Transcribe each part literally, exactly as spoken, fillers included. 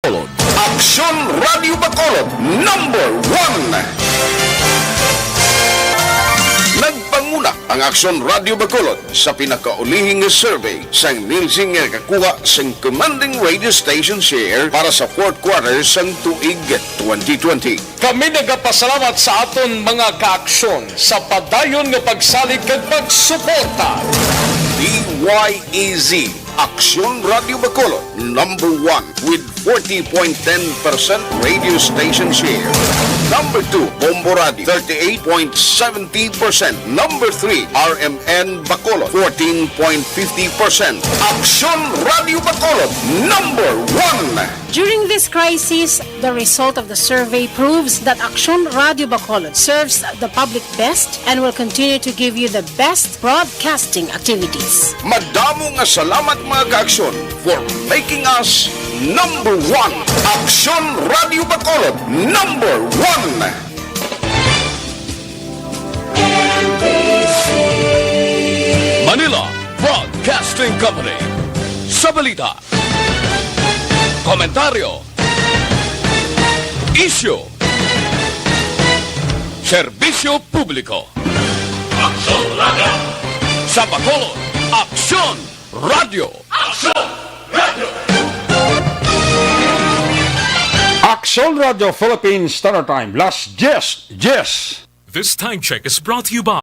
Aksyon Radio Bacolod, number one. Nagpanguna ang Aksyon Radio Bacolod sa pinakaulihing survey sang Nielsen nga nakakuha sang commanding radio station share para sa fourth quarter sang tuig twenty twenty. Kami nagapasalamat sa aton mga kaaksyon sa padayon nga pagsalig kag pagsuporta. D Y E Z, Aksyon Radio Bacolod, number one with forty point ten percent radio station share. Number two, Bombo Radio, thirty-eight point seventy percent. Number three, R M N Bacolod, fourteen point fifty percent. Aksyon Radio Bacolod, number one. During this crisis, the result of the survey proves that Aksyon Radio Bacolod serves the public best and will continue to give you the best broadcasting activities. Madamo nga salamat, mga kaaksyon, for making us number one. Aksyon Radio Bacolod, number one. Manila Broadcasting Company. Sa balita, komentaryo, isyu, serbisyo publiko. Aksyon Radio! Sa Bacolod, Aksyon Radio! Aksyon Radio! Aksyon Radio Philippines Standard Time, las diyes, diyes. This time check is brought to you by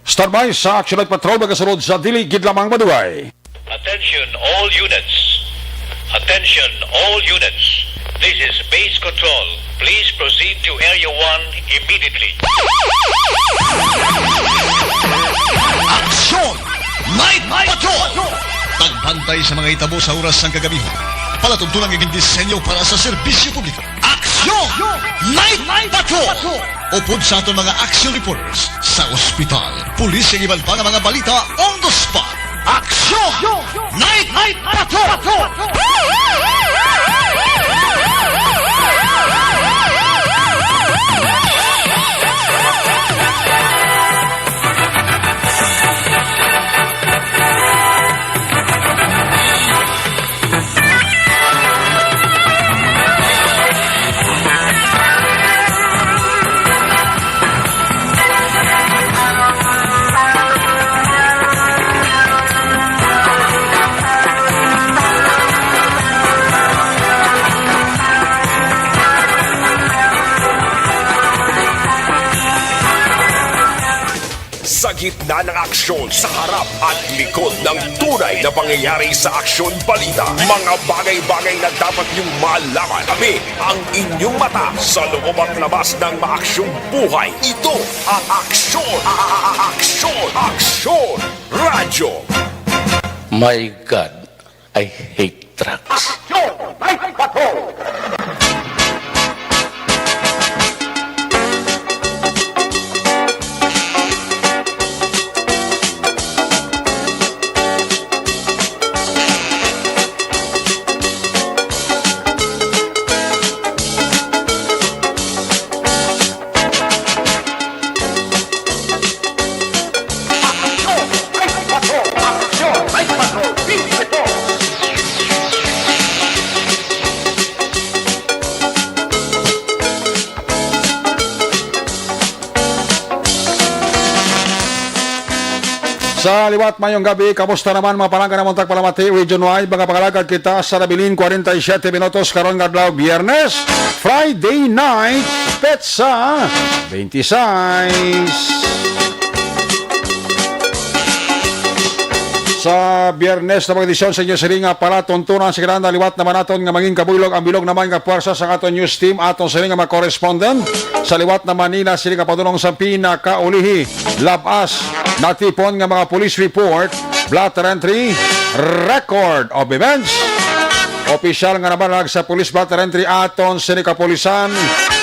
Standby sa Action Night Patrol, magasunod sa dili gid lamang madugay. Attention all units. Attention all units. This is Base Control. Please proceed to Area one immediately. Action! Night Patrol! Pagbantay sa mga hitabo sa oras sang kagabihon. Palatuntunan nga gindisenyo para sa serbisyo publiko. Aksyon! Night Patrol! Upod sa aton mga action reporters sa ospital, pulis, kag iban pa nga mga balita on the spot. Aksyon! Night Patrol! Sa gitna ng aksyon, sa harap at likod ng tunay na pangyayari sa aksyon balita, mga bagay-bagay na dapat niyong malaman. Kami ang inyong mata sa loob at labas ng maaksyong buhay. Ito ang Aksyon, a- a- a- Aksyon, Aksyon Radyo. My God, I hate drugs. Aksyon! May bato! Sa liwat, mayong gabi. Kamusta naman, mga palangga namon tagpalamati, region wide? Mga pangalagad kita sa Nabilin, forty-seven minutos karon nga adlaw, Biyernes, Friday night, petsa twenty-six. Sa Biyernes na mga edisyon sa inyo siring nga palatuntunan, sa kinahanglan liwat naman naton nga mangin kabuylog ang bilog naman nga puwersa sa aton news team, aton siring nga mga correspondent. Sa liwat na Manila, siring nga padulong sa pinakaulihi, labas natipon nga mga police report, blotter entry, record of events. Opisyal nga nabalag sa Police Battle Entry aton sini kapulisan,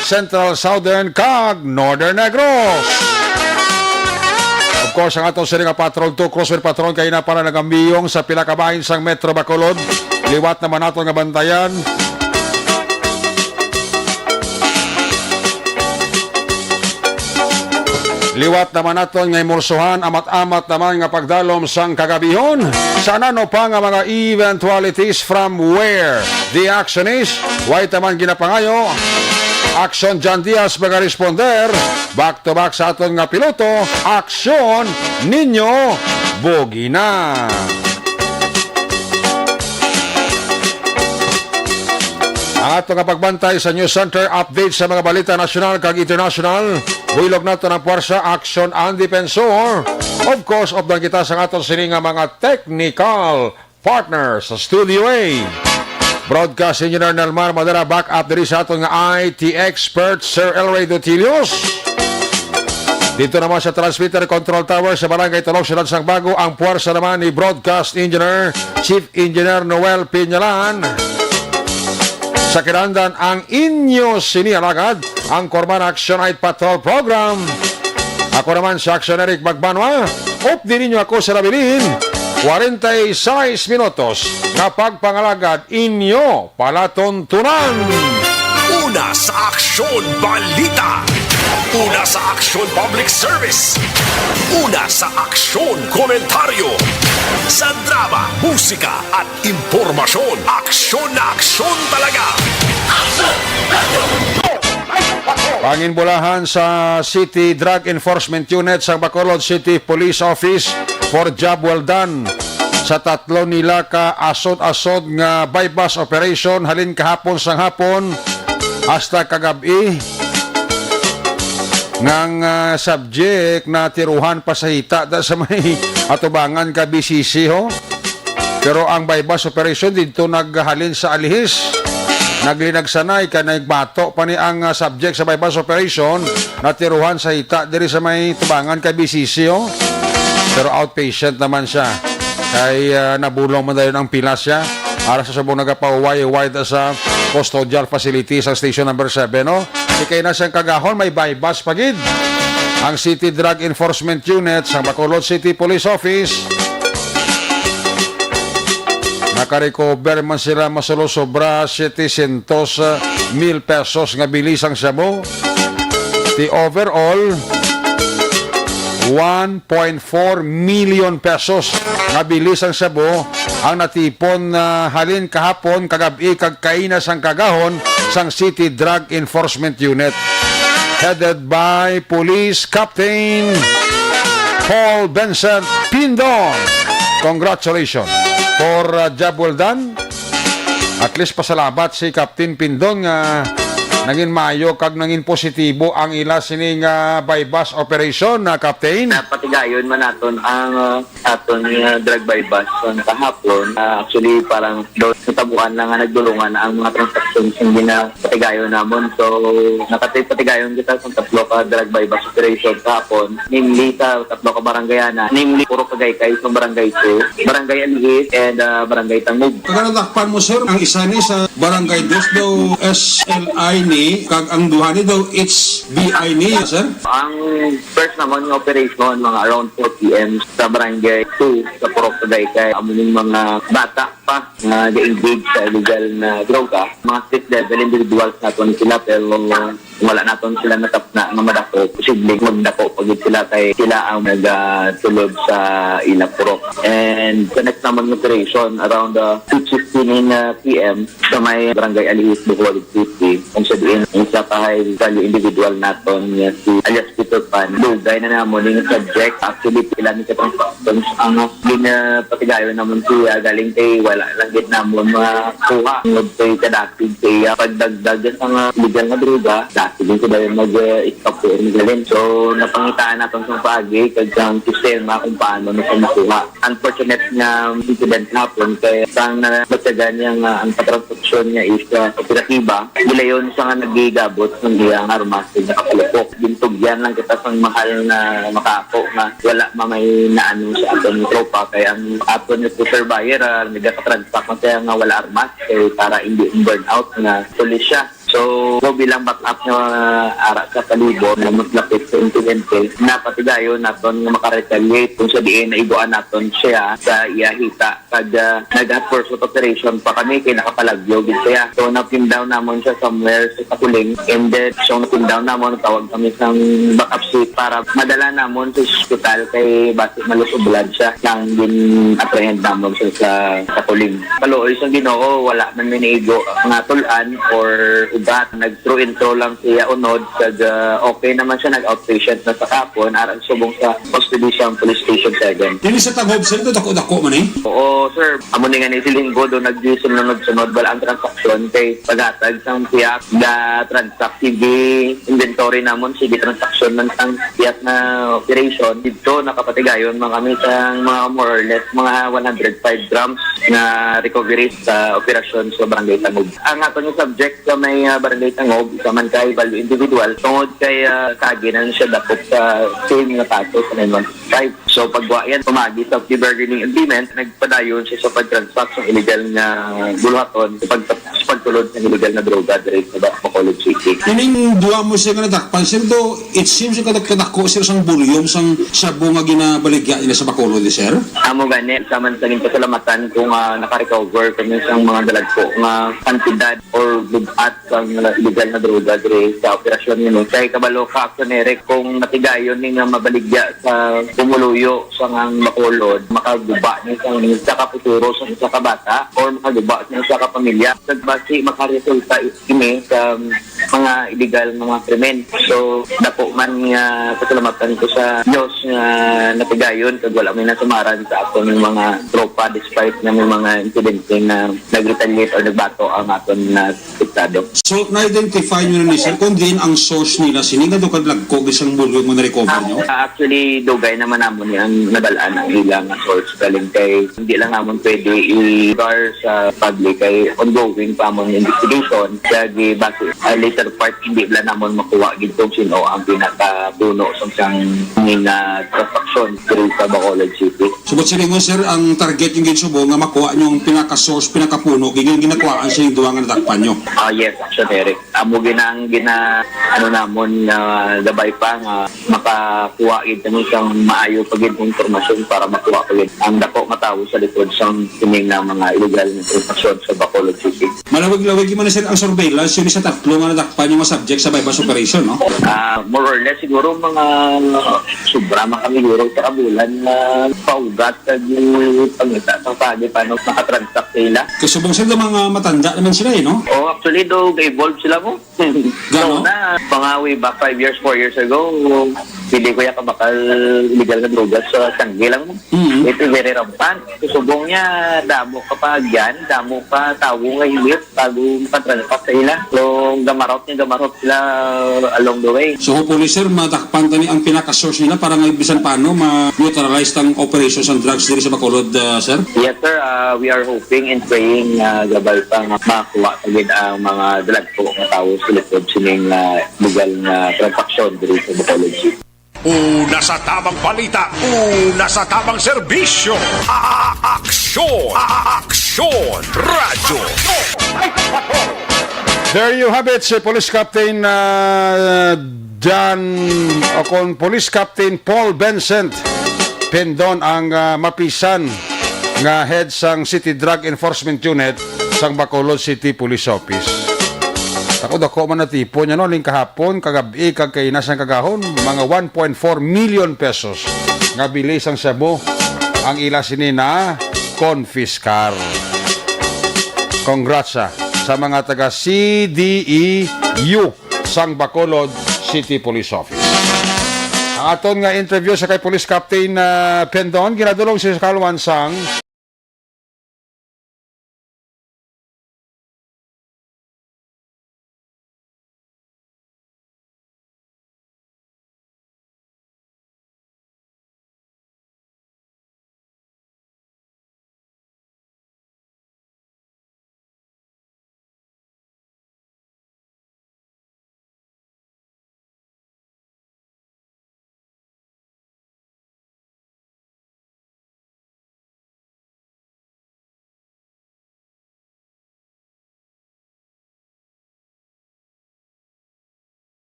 Central, Southern, kag Northern Negros. Of course, ang aton sini nga Patrol two, Crossfire Patrol, kay na para nagambiyong sa pila ka bahin sang Metro Bacolod. Liwat naman naton nga bantayan. Liwat naman naton nga imulsuhan, amat-amat naman nga pagdalom sang kagabihon. Sa nano pa nga mga eventualities, from where the action is, way taman ginapangayo. Action John Diaz magaresponder. Back to back sa aton nga piloto, Aksyon Ninyo Bugina. Ang ato nga pagbantay sa News Center, update sa mga balita nasyonal kag internasyonal. Buylog nato ang puwersa, aksyon, ang depensor. Of course, updan kita sa aton sini nga mga technical partner sa Studio A. Broadcast Engineer Nelmar Madera, back up diri sa aton nga I T expert, Sir Elray Dutilius. Dito naman sa Transmitter Control Tower sa Barangay Tulog, Siyudad sang Bago, ang puwersa naman ni Broadcast Engineer, Chief Engineer Noel Piñalan. Sa kinahanglan ang inyo sini alagad, ang Corman Action Night Patrol Program. Ako naman si Action Eric Magbanwa. Updi ninyo ako sa nabilin, forty-six minutos nga pagpangalagad inyo palatuntunan. Una sa aksyon, balita. Una sa aksyon, public service. Una sa aksyon, komentaryo. Sa drama, musika, at impormasyon, aksyon na aksyon talaga. Panginbulahan sa City Drug Enforcement Unit sa Bacolod City Police Office for job well done sa tatlo nila ka asod-asod nga buy-bust operation halin kahapon sang hapon hasta kagab-i. Nga nga subject natiruhan pa sa hita da sa may atubangan ka B C C, ho. Pero ang buy-bust operation didto naghalin sa Alihis. Naglinagsanay ka nagbato pa ni ang, ah, subject sa buy-bust operation natiruhan sa hita diri sa may tubangan kay B C C, oh. Pero outpatient naman siya. Kay, ah, nabulong man dayon ang pila siya. Ara sa subong nagapahuway-huway da sa custodial facility sa station number seven, no? Di kay na siyang kagahon, may buy-bust pa gid. Ang City Drug Enforcement Unit sa Bacolod City Police Office, nakarecover man sila masulo sobra setecientos mil pesos nga bili sang shabu. The overall, one point four million pesos nga bili sang shabu ang natipon, ah, halin kahapon kagab-i kag kaina sang kagahon sang City Drug Enforcement Unit, headed by Police Captain Paul Vincent Pindon. Congratulations for, uh, job well done. At least pasalamat si Captain Pindon nga nangin mayo kag nangin positibo ang ila sini nga buy-bust operation, na Captain. Napatigayon man naton ang, uh, aton, uh, drug buy-bust ang kahapon. Uh, actually, parang daw natabuan na nga nagdulungan ang mga transactions nga ginapatigayon namon. So, nakatipatigayon kita sa tatlo ka drug buy-bust operation kahapon, namely sa tatlo ka barangay ana, namely Purok Agaycay sa Barangay two, Barangay Alihis, and, uh, Barangay Tangub. Pagkanatakpan mo, sir, ang isa ni sa Barangay Dos daw S L I ni, kag ang duha ni daw H B I ni, sir? Ang first naman nga operation, mga around four P M sa Barangay two sa Purok Agaycay, amo ning mga bata pa nga ga-engage sa illegal na droga. Mga street level individuals naton sila, pero wala naton sila natapna nga madako. Posibleng magdako pa gid sila kay sila ang nagasulod sa ila purok. And sa next naman nga operation, around, uh, two fifteen in, uh, P M, sa may Barangay Alihis, Bacolod City, kung sa diin, isa ka high value individual naton nga si alias Peter Pan. Dugay na namon ning subject. Actually, pila ni ka transactions ang ginapatigayon namon siya. Galing kay wala lang gid namon makuha. Tungod kay kadakig sa iya pagdagdag sa nga illegal nga droga, dati din sila yung mag-, uh, stop ko yung galing. So, napangitaan naton sa paagi kag ang sistema kung paano na siya makuha. Unfortunate nga incident hapon kay sang na Sa ganya nga ang patransaksyon niya is, ah, operatiba, gilayon sa nga nagigabot ng iyang armas sa nakapalupok. Gintugyan lang kita sang mahal nga makaako nga wala mamay naano sa aton nga tropa, kay ang aton nga pusher buyer, ah, nagakatransact man siya nga wala armas, kay para hindi burn out nga pulis siya. So, ako bilang backup nga ara sa kalibo nga mas lapit sa insidente, napatigayon naton nga makaretaliate kung sa diin naiguan naton siya sa iya hita kag, ah, nag-at first operation pa kami kay nakapalagyo gid siya. So, na-pin down namon siya somewhere sa Sakuling, and then so na-pin down namon, tawag kami sang backup seat para madala namon sa ospital kay basi malusob blood siya sang gin-apprehend namon sa, sa Sakuling. Kaluoy sang Ginoo, wala man mi naigo nga tul-an or ugat. Nag-through and through lang siya unod, kag, ah, okay naman siya, nag-outpatient na sa kapon, aron subong sa Hospital Police Station seven. Dili sa Tangob, sir, to dako-dako man eh. Oo, sir. Amo ni nga ni siling ko, do nagsunod-sunod wala ang transaksyon kay paghatag sang siya ga transact sige inventory namon, sige transaksyon man sang siya na operation. Dito nakapatigayon man kami sa mga more or less mga one hundred five grams na recovery sa operasyon sa Barangay Tangub. Ang aton nga subject sa may, ah, Barangay Tangub, isa man kay value individual, tungod kay, ah, kagi na siya dakop sa same nga kaso sa nine one five. So, pagwa yan, pamagi sa plea bargaining agreement, nagpadayon siya sa pag-transact sa illegal nga buluhaton, sa pag-, sa pagtulod sa illegal nga droga diri sa Ba-, Bacolod City. Ining duwa mo siya nga nadakpan, sir, do, it seems nga kadako, sir, sang volume sang shabu nga ginabaligya nila sa Bacolod, sir? Amo gani, sa man sa ginpasalamatan kung, ah, nakarecover kami sang mga dalagko nga kantidad or bugat sang illegal nga droga diri sa operasyon nini. Kay kabalo ka, Action Eric, kung matigayon ni nga mabaligya sa pumuluyo sa ngang Bacolod, makaguba ni sang isa ka futuro sa isa ka bata or makaguba sa isa ka pamilya. Kag basi makaresulta ini sa mga illegal nga mga krimen. So, dako man nga pasalamatan ko sa Dios nga natigayon kag wala may nasamaran sa aton mga tropa despite nga may mga insidente nga nag-retaliate or nagbato ang aton nga estado. So, na-identify nyo na ni sir kung diin ang source nila sini nga daw kadlagko gid sang volume nga na-recover nyo? Ah, actually, dugay naman namon ni ang nabal-an ang ilang source, galing kay hindi lang namon pwede i-share sa public kay ongoing pa among investigation. Kaya gi-, base, ah, later part, hindi lang namon makuha gid kung sino ang pinakapuno sa sang mga transaksyon diri sa Bacolod City. So, but silingon, sir, ang target yung ginsubo nga makuha nyo ang pinaka-source, pinakapuno, gin-, ginakuhaan sa yung duwa nga nadakpan nyo? Ah, yes, Action Eric. Amo gina ang gina-, ano namon nga gabay pa nga makakuha gid kami sang maayo pa gid nga impormasyon para makuha pa gid ang dako nga tawo sa likod sang kini nga mga illegal nga transaksyon sa Bacolod City. Malawig-lawig man, sir, ang surveillance yun sa tatlo nga nadakpan yung mga subject sa buy-bust operation, no? Ah, more or less siguro mga sobra man kami siguro sa kabulan nga paugat kag pangita sa pagi paano makatransact sila. Kasubong sila, mga matanda naman sila eh, no? Oh, actually, do, involved sila mo. Gano? So, na, mga way back five years, four years ago, hindi ko ya kabakal illegal nga drogas sa tanggi lang mo. Mm. Ito very rampant. Kasubong niya, damo ka pa agyan, damo ka tawo nga hilit bago makatransact sa ila. So, gamarot niya, gamarot sila along the way. So, hopefully, sir, madakpan tani ang pinaka-source nila para nga bisan paano ma-neutralize ang operation sa drugs diri sa Bacolod, ah, sir? Yes, sir. Ah, we are hoping and praying nga gabay pa nga makuha pa gid ang mga dalagko nga tawo sa likod sining, ah, legal nga transaksyon diri sa Bacolod City. Una sa tamang balita, una sa tamang serbisyo. A-, a-, aksyon, a-, a-, aksyon, radyo. There you have it, si Police Captain, ah, John, o kon Police Captain Paul Vincent Pendon ang, ah, mapisan nga head sang City Drug Enforcement Unit sang Bacolod City Police Office. Ako dako man natipon niya, no, ning kahapon, kagab-i, kag kay nasang kagahon, mga one point four million pesos nga bili sang shabu ang ila sini na confiscar. Congrats, ah, sa mga taga C D E U sang Bacolod City Police Office. Ang aton nga interview sa kay Police Captain, ah, Pendon, ginadulong sa kalwan sang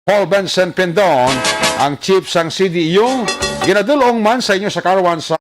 Paul Benson Pindon, ang chief sang C D U, ginadul-ong man sa inyo sa Karawan sa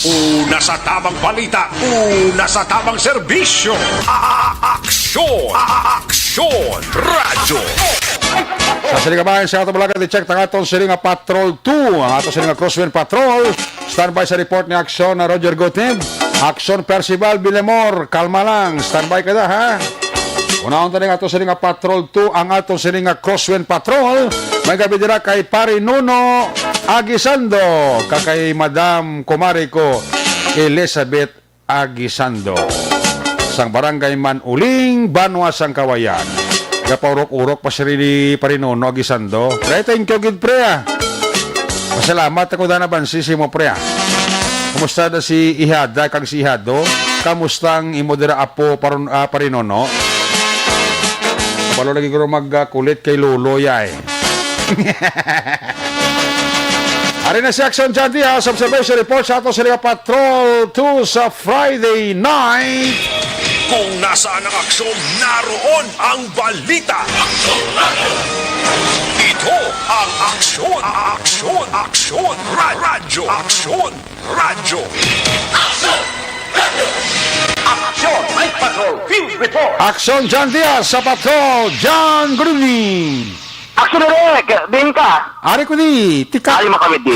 Una sa tamang balita, una sa tamang serbisyo. A-, a-, aksyon, a-, a-, aksyon, radyo. Sa sining kabahin sa atong balakat, i-check ang aton sining nga Patrol two, ang aton sining nga Crosswind Patrol. Standby sa report ni Aksyon na Roger Gutib. Aksyon Percival Bilemor, kalma lang. Standby ka na, ha? Unahon ta ning ato sini nga Patrol two, ang ato sini nga Crosswind Patrol. May gabi dira kay Pare Nuno Aguisando, ka kay Madam Kumari ko, Elizabeth Aguisando, sang Barangay Manuling, Banwa sang Kawayan. Gapaurok-urok pa siya ni Pare Nuno Aguisando. Pre, thank you gid, pre, ah. Masalamat ako, Dana Bansi, si mo, pre, ah. Kumusta na si Ihada kag si Ihado? Kamusta ang imo dira, apo, paron-, ah, Pare Nono? Kabalo lagi ko mag, ah, kulit kay Lolo, ya, eh. Ari na si Aksyon John Diaz, observation report sa ato sa Liga Patrol two sa Friday night. Kung nasaan ang aksyon, naroon ang balita. Ito ang Aksyon, Aksyon, Aksyon, Ra-, Radyo, Aksyon, Radyo. Aksyon, may patrol, field report. Aksyon, John Diaz sa Patrol, John Gruning. Aksyon, Rick, din ka. Ari ko di, tika. Ari mo kami di.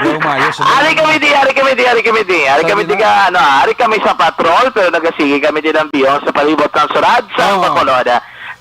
Yo, mayo, sabi Ari mo. Kami di, ari kami di, ari kami di. Ari Sabi kami di na. Ka, ano, ari kami sa patrol, pero nagasigi kami din ang biyong sa palibot ng Surad sa Oo. Bacolod.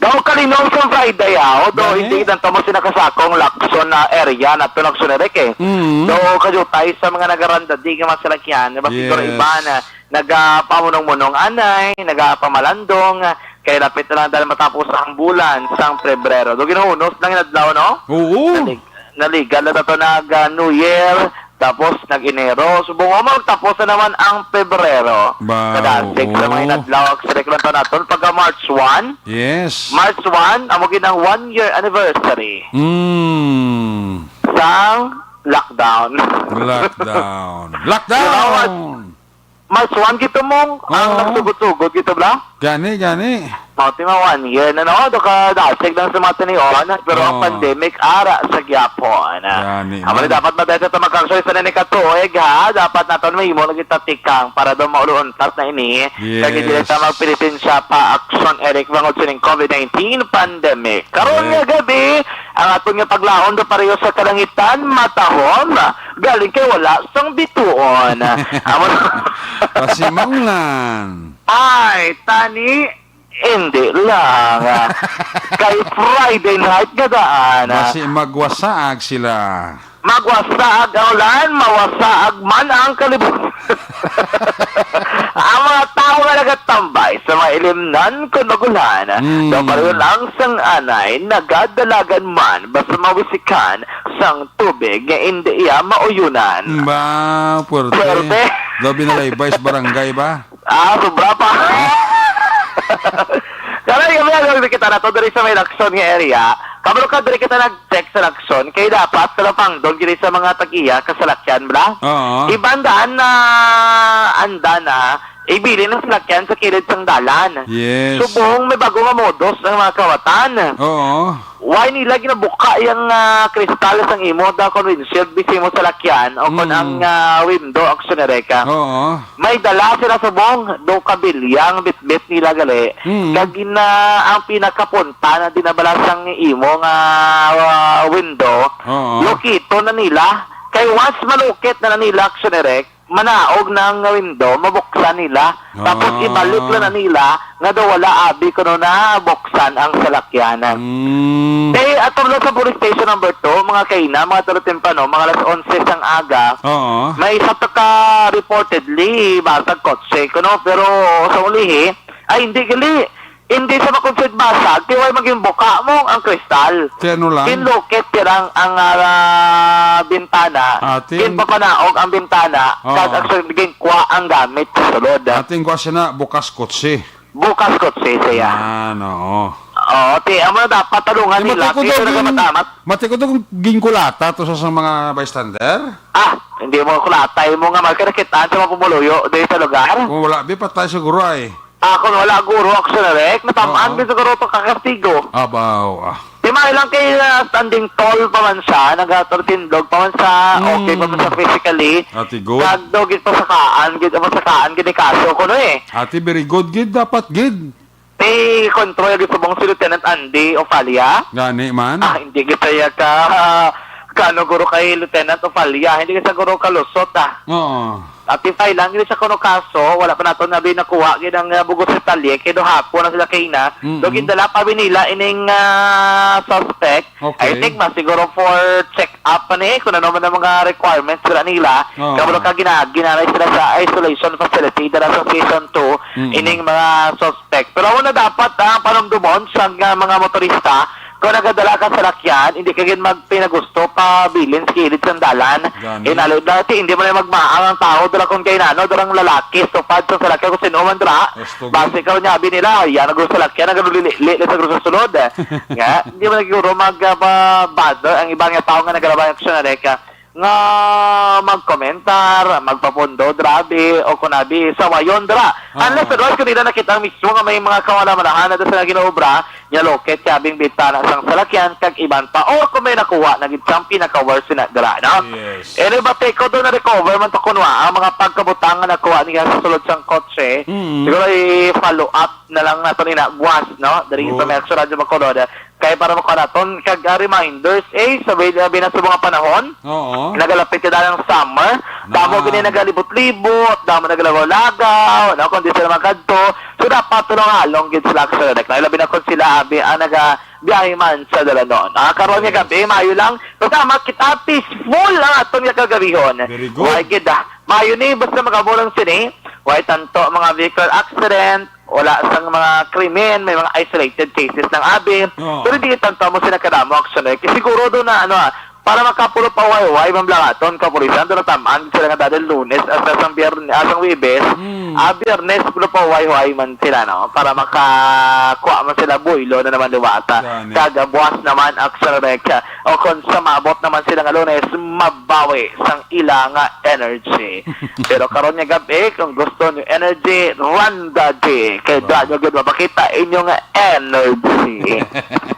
Daw kalinaw sa Friday, ah. Although Gani? Hindi lang tamo sinakasakong Lacson na area na to, Lacson, Rick, eh. Mm. Daw kajutay sa mga nagaranda, di ka masalakyan. Diba, siguro Yes. Iba na nagapamunong-munong anay, nagapamalandong, kay lapit na lang dahil matapos ang bulan sang Pebrero. Do ginuhunos lang yung adlaw, no? Oo. Nalig-, naligal na to nag, ah, New Year, tapos nag-Enero. Subong mo, magtapos na naman ang Pebrero. Ba, Kadasig sa mga oo. Inadlaw, sa lang to naton, pagka March one. Yes. March one, amo gid ang one year anniversary Mm. Sang lockdown. Lockdown. Lockdown! March one gito mong ang Oo. Nagsugod-sugod gito, bla? Gani, gani. Mao ti ma one year na, no? Do ka dasig lang sa mga tinion, pero ang Oo. Pandemic ara sa gyapon. Gani, Amo ni man. Dapat mabete ta magkaksoy sa nini katuig, ha? Dapat naton may imo lagi tatikang para daw mauluntas na ini. Yes. Kag dili ta magpilitin siya pa action, Eric, bangod sining COVID nineteen pandemic. Karon Correct. Nga gabi, ang aton nga paglahon do pareho sa kalangitan, matahom. Galing kay wala sang bituon. Amo na. Pasimanglan. Ay, tani, hindi lang. Kay Friday night nga daan, ah. Basi magwasaag sila. Magwasaag ang ulan, mawasaag man ang kalibutan. Ang mga tawo nga nagatambay sa mga ilimnan kon mag-ulan, Mm. daw pareho lang sang anay, nagadalagan man, basta mawisikan sang tubig nga indi iya mauyunan. Ba, puwerte. Puwerte. Labi na laybay sa barangay ba? Ah, sobra pa. Kaya yung mga gawin kita na to, diri sa may Lacson nga area. Kabalo ka, diri kita nag-check sa Lacson. Kaya dapat, kalapang doon, diri sa mga tag-iya, kasalakyan, bla? Oo. Ibandaan na, anda na, ibili ng salakyan sa kilid sang dalan. Yes. Subong, may bago nga modus ang mga kawatan. Oo. Why nila ginabuka yung, ah, kristal sang imo da kon windshield, bisi mo salakyan, o kon Mm. ang, ah, window, action na reka? Oo. May dala sila subong, do kabilyang bitbit nila gali. Mm. Kag gina-, ang pinakapunta na dinabala sang imo nga, ah, window, Oo. lokito na nila. Kay once malukit na, na nila, action na rek, manaog na ang window, mabuksan nila. Tapos Ah. ibalik lang na nila nga daw wala abi kuno na buksan ang salakyanan. Mm. Eh, ato lang sa police station number two, mga kaina, mga tulo temprano, mga alas onse sang aga, Oo. may isa pa ka reportedly basag kotse kuno, pero sa ulihi, ay, hindi gali. Hindi sa makonsidered basag, kay wala maging buka mo ang kristal. Kay ano lang? Ginlukit tirang ang, ah, bintana, Ating ginpapanaog ang bintana, Oo. kag actually ginkuha ang gamit sa sulod. Ating kuha siya na, bukas kotse. Bukas kotse siya. Yan, oo. Oo, ti, amo na dapat talungan Di nila, mati ko kay daw ito ging-, nagkamatamat. Mati ko daw kung ginkulata to sa, sa mga bystander? Ah, hindi mo kulata, imo nga magkarakitaan sa mga pumuluyo dito sa lugar? Kung wala, bi, patay siguro ay. Ah, kung wala, guro, action na rek, natamaan Oo. din siguro to kakastigo. Abaw, ah. Di man lang kay, ah, standing tall pa man siya, nagaturtindog pa man siya, Mm. okay pa man siya physically. Ati good. Kag daw gid pasakaan, gid, pasakaan, gid ni kaso kuno eh. Ati very good, gid, dapat, gid. May control gid subong si Lieutenant Andy Ofalia. Gani man. Ah, hindi kita ya ka, ah, kano guro kay Lieutenant Ofalia, hindi kita guro kalusot, ah. Oo. At if I lang, hindi siya kuno kaso, wala pa nato na binakuha gid ang, ah, bugos detalye, kay do hapon na sila kaina. Mm-mm. Do gindala pa bi nila ining, ah, suspect. Okay. I think mas siguro for check up pa ni, kung ano man ang mga requirements sila nila. Oo. Kabalo ka, gina-, ginanay sila sa isolation facility, dala sa Station two, Mm. ining mga suspect. Pero una dapat, ah, panumdumon sa nga mga motorista, kung nagadala ka sa salakyan, hindi ka gid magpinagusto pa bilin sa kilid sa dalan. Gani. Inalo dati, hindi man magmaang ang tao, dala kung kay nano, dalang lalaki, tupad sa salakyan, kung sino man dra. Gusto Base gid. Ka niya, abi nila, yan ang gusto salakyan, ang gusto lili, lili sa gusto sulod. Nga, hindi man siguro mag, ah, ba-, bother ang iba nga tao nga nagalabay ang aksyon na reka. Nga magkomentar, magpapundo, drabe, o kunabi, sawayon, dra. Ah. Unless otherwise, kung nila nakita ang mismo nga may mga kawalamalahan na sa ginaobra, niya loket, kabing bintana sang salakyan, kag iban pa, or kung may nakuha na gid sang pinaka-worst na dra, no? Yes. Anyway, bati ko doon, na-recover man to kunwa, ang mga pagkabutang nga nakuha niya sa sulod sang kotse, Mm. siguro i-follow up na lang nato ni na buwas, no? Diri sa Oh. may Aksyon Radyo Bacolod. Kay para makuha naton kag, ah, reminders, eh, sa way, ah, binasa mga panahon, Oo. nagalapit ka na ang summer, damo Na. gini nagalibot-libot, damo nagalagaw-lagaw, no? Kung di sila magkadto, so dapat tulong halong gid sila sa direct, no? Labi na kung sila, abi, ang nagabiyahe man sa dalanon. Ah, karon nga Yes. gabi, maayo lang. Basta makita, peaceful ang aton nga kagabihon. Very good. Why gid, ah? Maayo ni, basta magabulang sini. Why tanto mga vehicle accident, wala sang mga krimen, may mga isolated cases ng abi. Oo. Pero di tanto mo sila kadamo aksyon, eh. Kasi siguro doon na, ano, ah, para makapulo pa wayway, mamblangaton, kapulisan, doon natamaan sila nga dahil Lunes, hasta sang Biyernes, ah, sang Webes, Hmm. ah, Biyernes, pulo pa wayway man sila, no? Para makakuha man sila, buwelo na naman liwata. Gani. Kag, ah, buwas naman, aksyon, eh, ka-, o kung sa maabot naman sila nga Lunes, mabawi sang ila nga energy. Pero karon nga gabi, kung gusto niyo energy, run, daddy. Kay Wow. dra nyo gid mapakita inyong energy.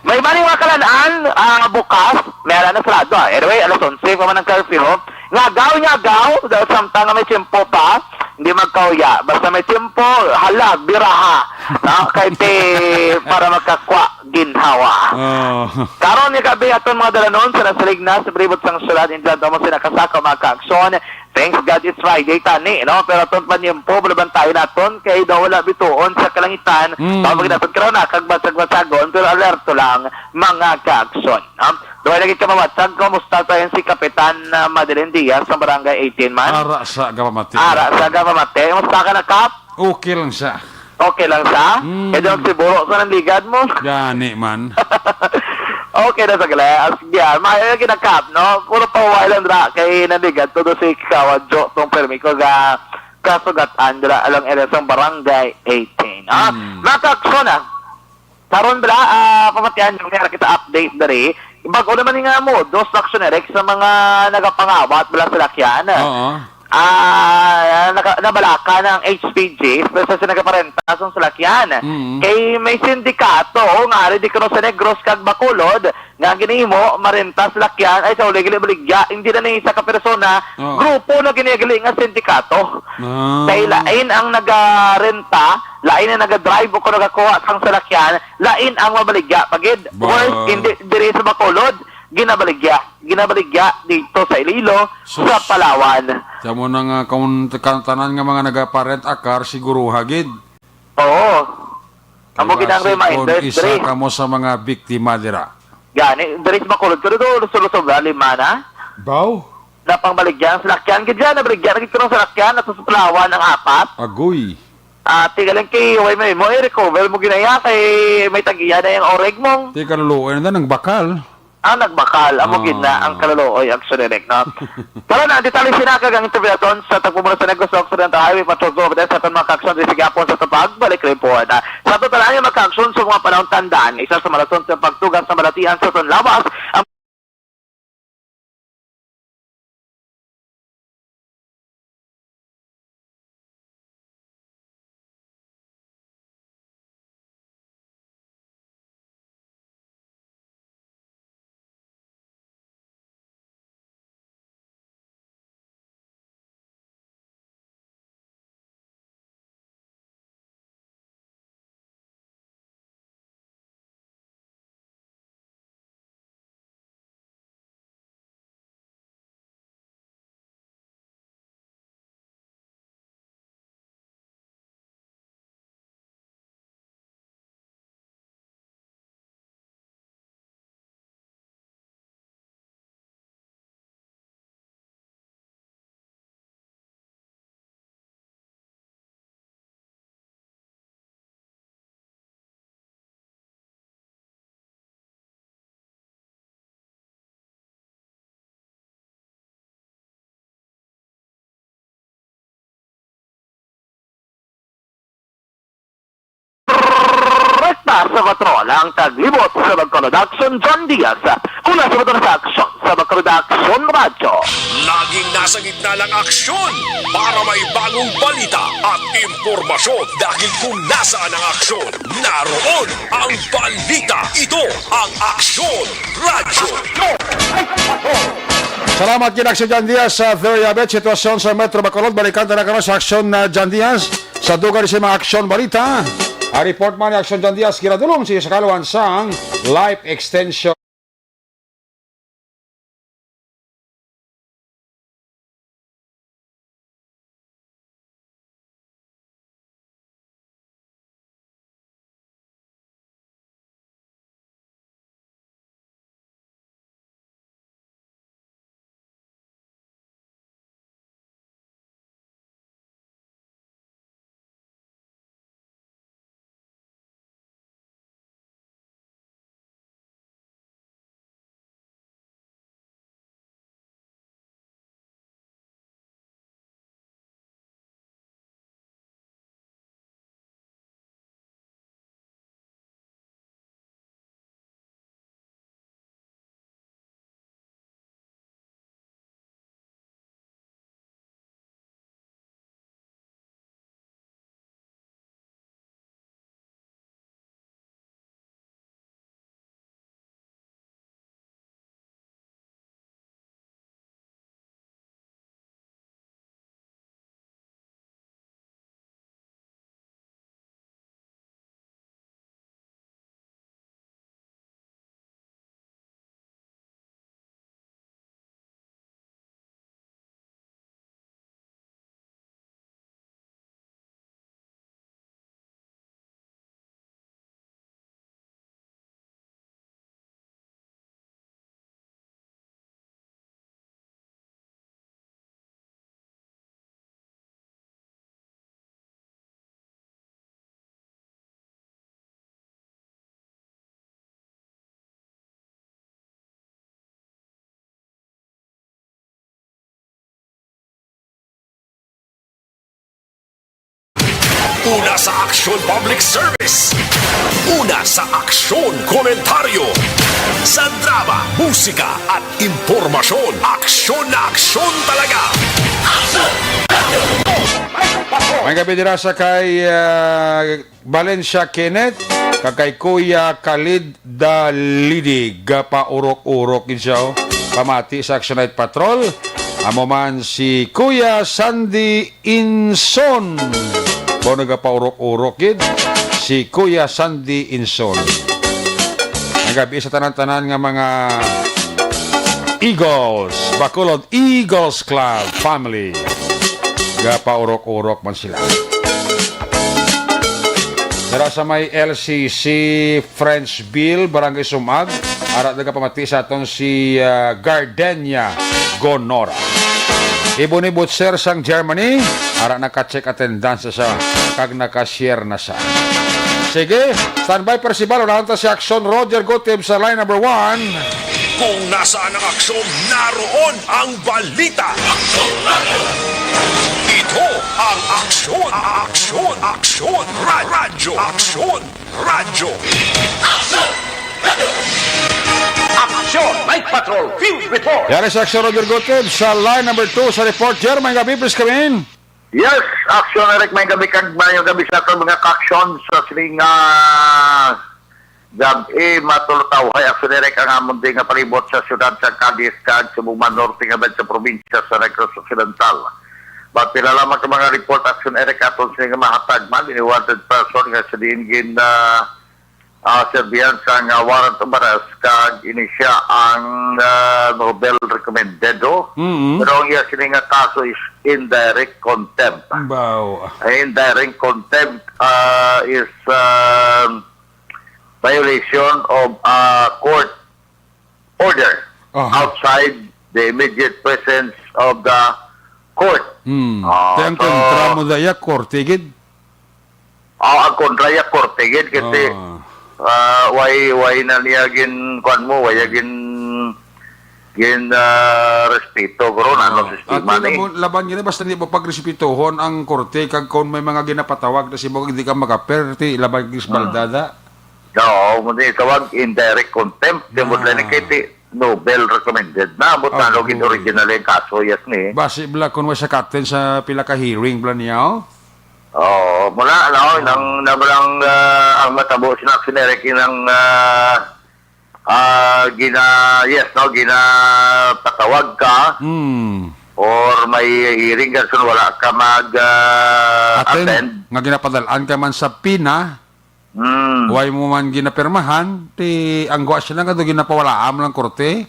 May iba ning mga kalan-an, ah, bukas, may ala na sarado, ah. Anyway, alas onse pa man ang curfew. Ngagaw, ngagaw, dahil samtang nga may tiyempo pa, hindi magkauya. Basta may tiyempo, hala, biraha. No? Kay ti, para makakwa, ginhawa. Oh. Karon nga gabi, aton mga dalanon sa nasilig na sa palibot sang syudad, indan mo sila kasaka, mga kaaksyon. Thanks God it's Friday, tani, no? Pero aton panyempo, balabantayan naton, kay daw wala bituon sa kalangitan. Mm. Tawag naton karon na, kag basag-basagon, pero alerto lang, mga kaaksyon, no? Duha lagi ka mamatsag, kumusta tayo si Kapitan, ah, Madeline Diaz sa Barangay eighteen man? Ara sa gamamati. Ara sa gamamati. Kumusta ka na, Kap? Okay lang siya. Okay lang siya? Mm. Kaya di magsiburo sa nang ligad mo? Gani man. Okay na sa gali. As yan. Maayo yung ginakap, no? Puro pahuway lang dira. Kay nanligad todo si Kawa Jo tong permi ko ga kasugatan dira alang area sa Barangay eighteen. Ah, Mm. Mga kaaksyon, ah. Karon bala, ah, pamatian yung meron kita update diri. Bago naman nga mo, dos na aksyon, Eric, sa mga nagapangawat bala sa lakyan. Oo. Ah, naka-, nabalaka ng H P G, especially sa nagaparenta sa salakyan. Mm. Kay may sindikato, oh, nga ari di kuno sa Negros kag Bacolod, nga ginimo, marenta sa lakyan, ay sa ulihi, baligya, hindi na ni isa ka persona, Oh. grupo na ginigali nga sindikato. Ah. Kay lain ang nagarenta, lain ang nagadrive o kung nagakuha sang salakyan, lain ang mabaligya. Pagid, Ba- worse, hindi, diri sa Bacolod, ginabaligya. Ginabaligya dito sa Iloilo, Sus. sa Palawan. Sa mo na nga, kung kan-, tanan nga mga nagaparent a car, siguro hagid. Oo. Amo Kay gid ang basin reminder, kung isa Dre. ka mo sa mga biktima dira. Gani, Dre, sa Bacolod, pero do, lusog-lusog, ah, lima na. Baw? Napangbaligya ang salakyan. Gid yan, nabaligya na gid ko ng salakyan at sa Palawan ang apat. Agoy. Ah, tigaling kay, way may mo, eh, recover mo ginaya kay may tagiya na yung oreg mong. Ti kaluluoy na, nagbakal. Ah, nagbakal. Amo gid na ang Ah. kaluluoy, ang sunirik, no? Tara na, ang detalye sina kag ang interview naton sa tagpumula sa Negros Occidental Highway Patrol Group, sa aton mga kaaksyon, di sige hapon sa tupag, balik report. Ah, sa total, ang mga kaaksyon sa mga panahon tandaan, isa sa malason sa pagtugas sa balatian sa San Lawas, ang Rekta sa patrol ang taglibot sa Bacolod Aksyon, John Diaz. Una sa patrol sa Aksyon sa Bacolod Aksyon Radyo. Laging nasa gitna ng aksyon para may bagong balita at impormasyon. Dahil kung nasaan ang aksyon, naroon ang balita. Ito ang Aksyon Radyo. Salamat kay Aksyon John Diaz sa Theriabet. Sitwasyon sa Metro Bacolod. Balikan ta na karon sa Aksyon na John Diaz. Sa dugang sa mga aksyon balita, ang report man ni Aksyon John Diaz, ginadulong sa iyo sa kaluhan sang life extension. Una sa aksyon, public service. Una sa aksyon, komentaryo. Sa drama, musika, at impormasyon, aksyon na aksyon talaga. May gabi dira sa kay ah, Valencia Kenneth, kag kay Kuya Khalid Dalidig. Gapaurok-urok gid siya, oh. Pamati sa Action Night Patrol. Amo man si Kuya Sandy Inson. Mo nagapaurok-urok gid si Kuya Sandy Inson. Nagabi sa tanan-tanan nga mga Eagles, Bacolod Eagles Club family. Gapaurok-urok man sila. Dira sa may L C C Frenchville, Barangay Sumag, ara nagapamati sa aton si ah, Gardenia Gonora. Ibon ni Butcher sang Germany, ara naka-check attendance sa kag naka-share na sa. Sige, standby, Percival, unahan ta si Action Roger Gutib sa line number one. Kung nasaan ang aksyon, naroon ang balita. Ito ang aksyon, aksyon, aksyon, ra- radyo, aksyon, radyo. Action Night Patrol Field Report. Yari sa Action Roger Gutib sa line number two sa report. Jer, may gabi, please come in. Yes, Action Eric, may gabi kag may gabi sa aton mga ka-action sa sining ah, gabi matulutaw hay Action Eric ang amon din nga palibot sa siyudad sa Cadiz kag sa Bugman Norte nga sa probinsya sa Negros Occidental. But pila lamang ka mga report Action Eric aton sining mahatag man ini wanted person nga sa diin gin ah, ah, serbihan sang ah, warrant of arrest kag ini siya ang ah, Nobel recommended, oh. Mm. Pero ang iya sini nga kaso is indirect contempt. Baw. Indirect contempt ah, is ah, violation of a court order Aha. outside the immediate presence of the court. Hmm. Ah, Kaya ang so- kontra mo daya, korte gid. Oh, ang kontra ya korte gid kasi Ah. ah, way way na niya gin kuan mo, way ya gin gin ah, respeto guro na ano Ah, sistema ato na ni. mo, laban gina basta di mo pagrespetuhon ang korte kag kung may mga ginapatawag na si mo hindi ka makaperti laban gis baldada. Oo, mo ni tawag indirect contempt, di mo Ah. lang kay ti Nobel recommended na mo Ah, talo gid good. Original yung kaso, yes ni. Basi bla kung may sakaten sa pila ka hearing bla niya, oh. Oo, mula ano, nang namulang ah, ang matabo si Naxon Eric nang ah, ah, gina yes no, gina patawag ka Hmm. or may hearing ka so wala ka mag ah, Attend, attend. Nga ginapadalaan ka man sa pina, Hmm. way mo man ginapirmahan, ti ang gwa sila nga do ginapawalaan mo lang korte.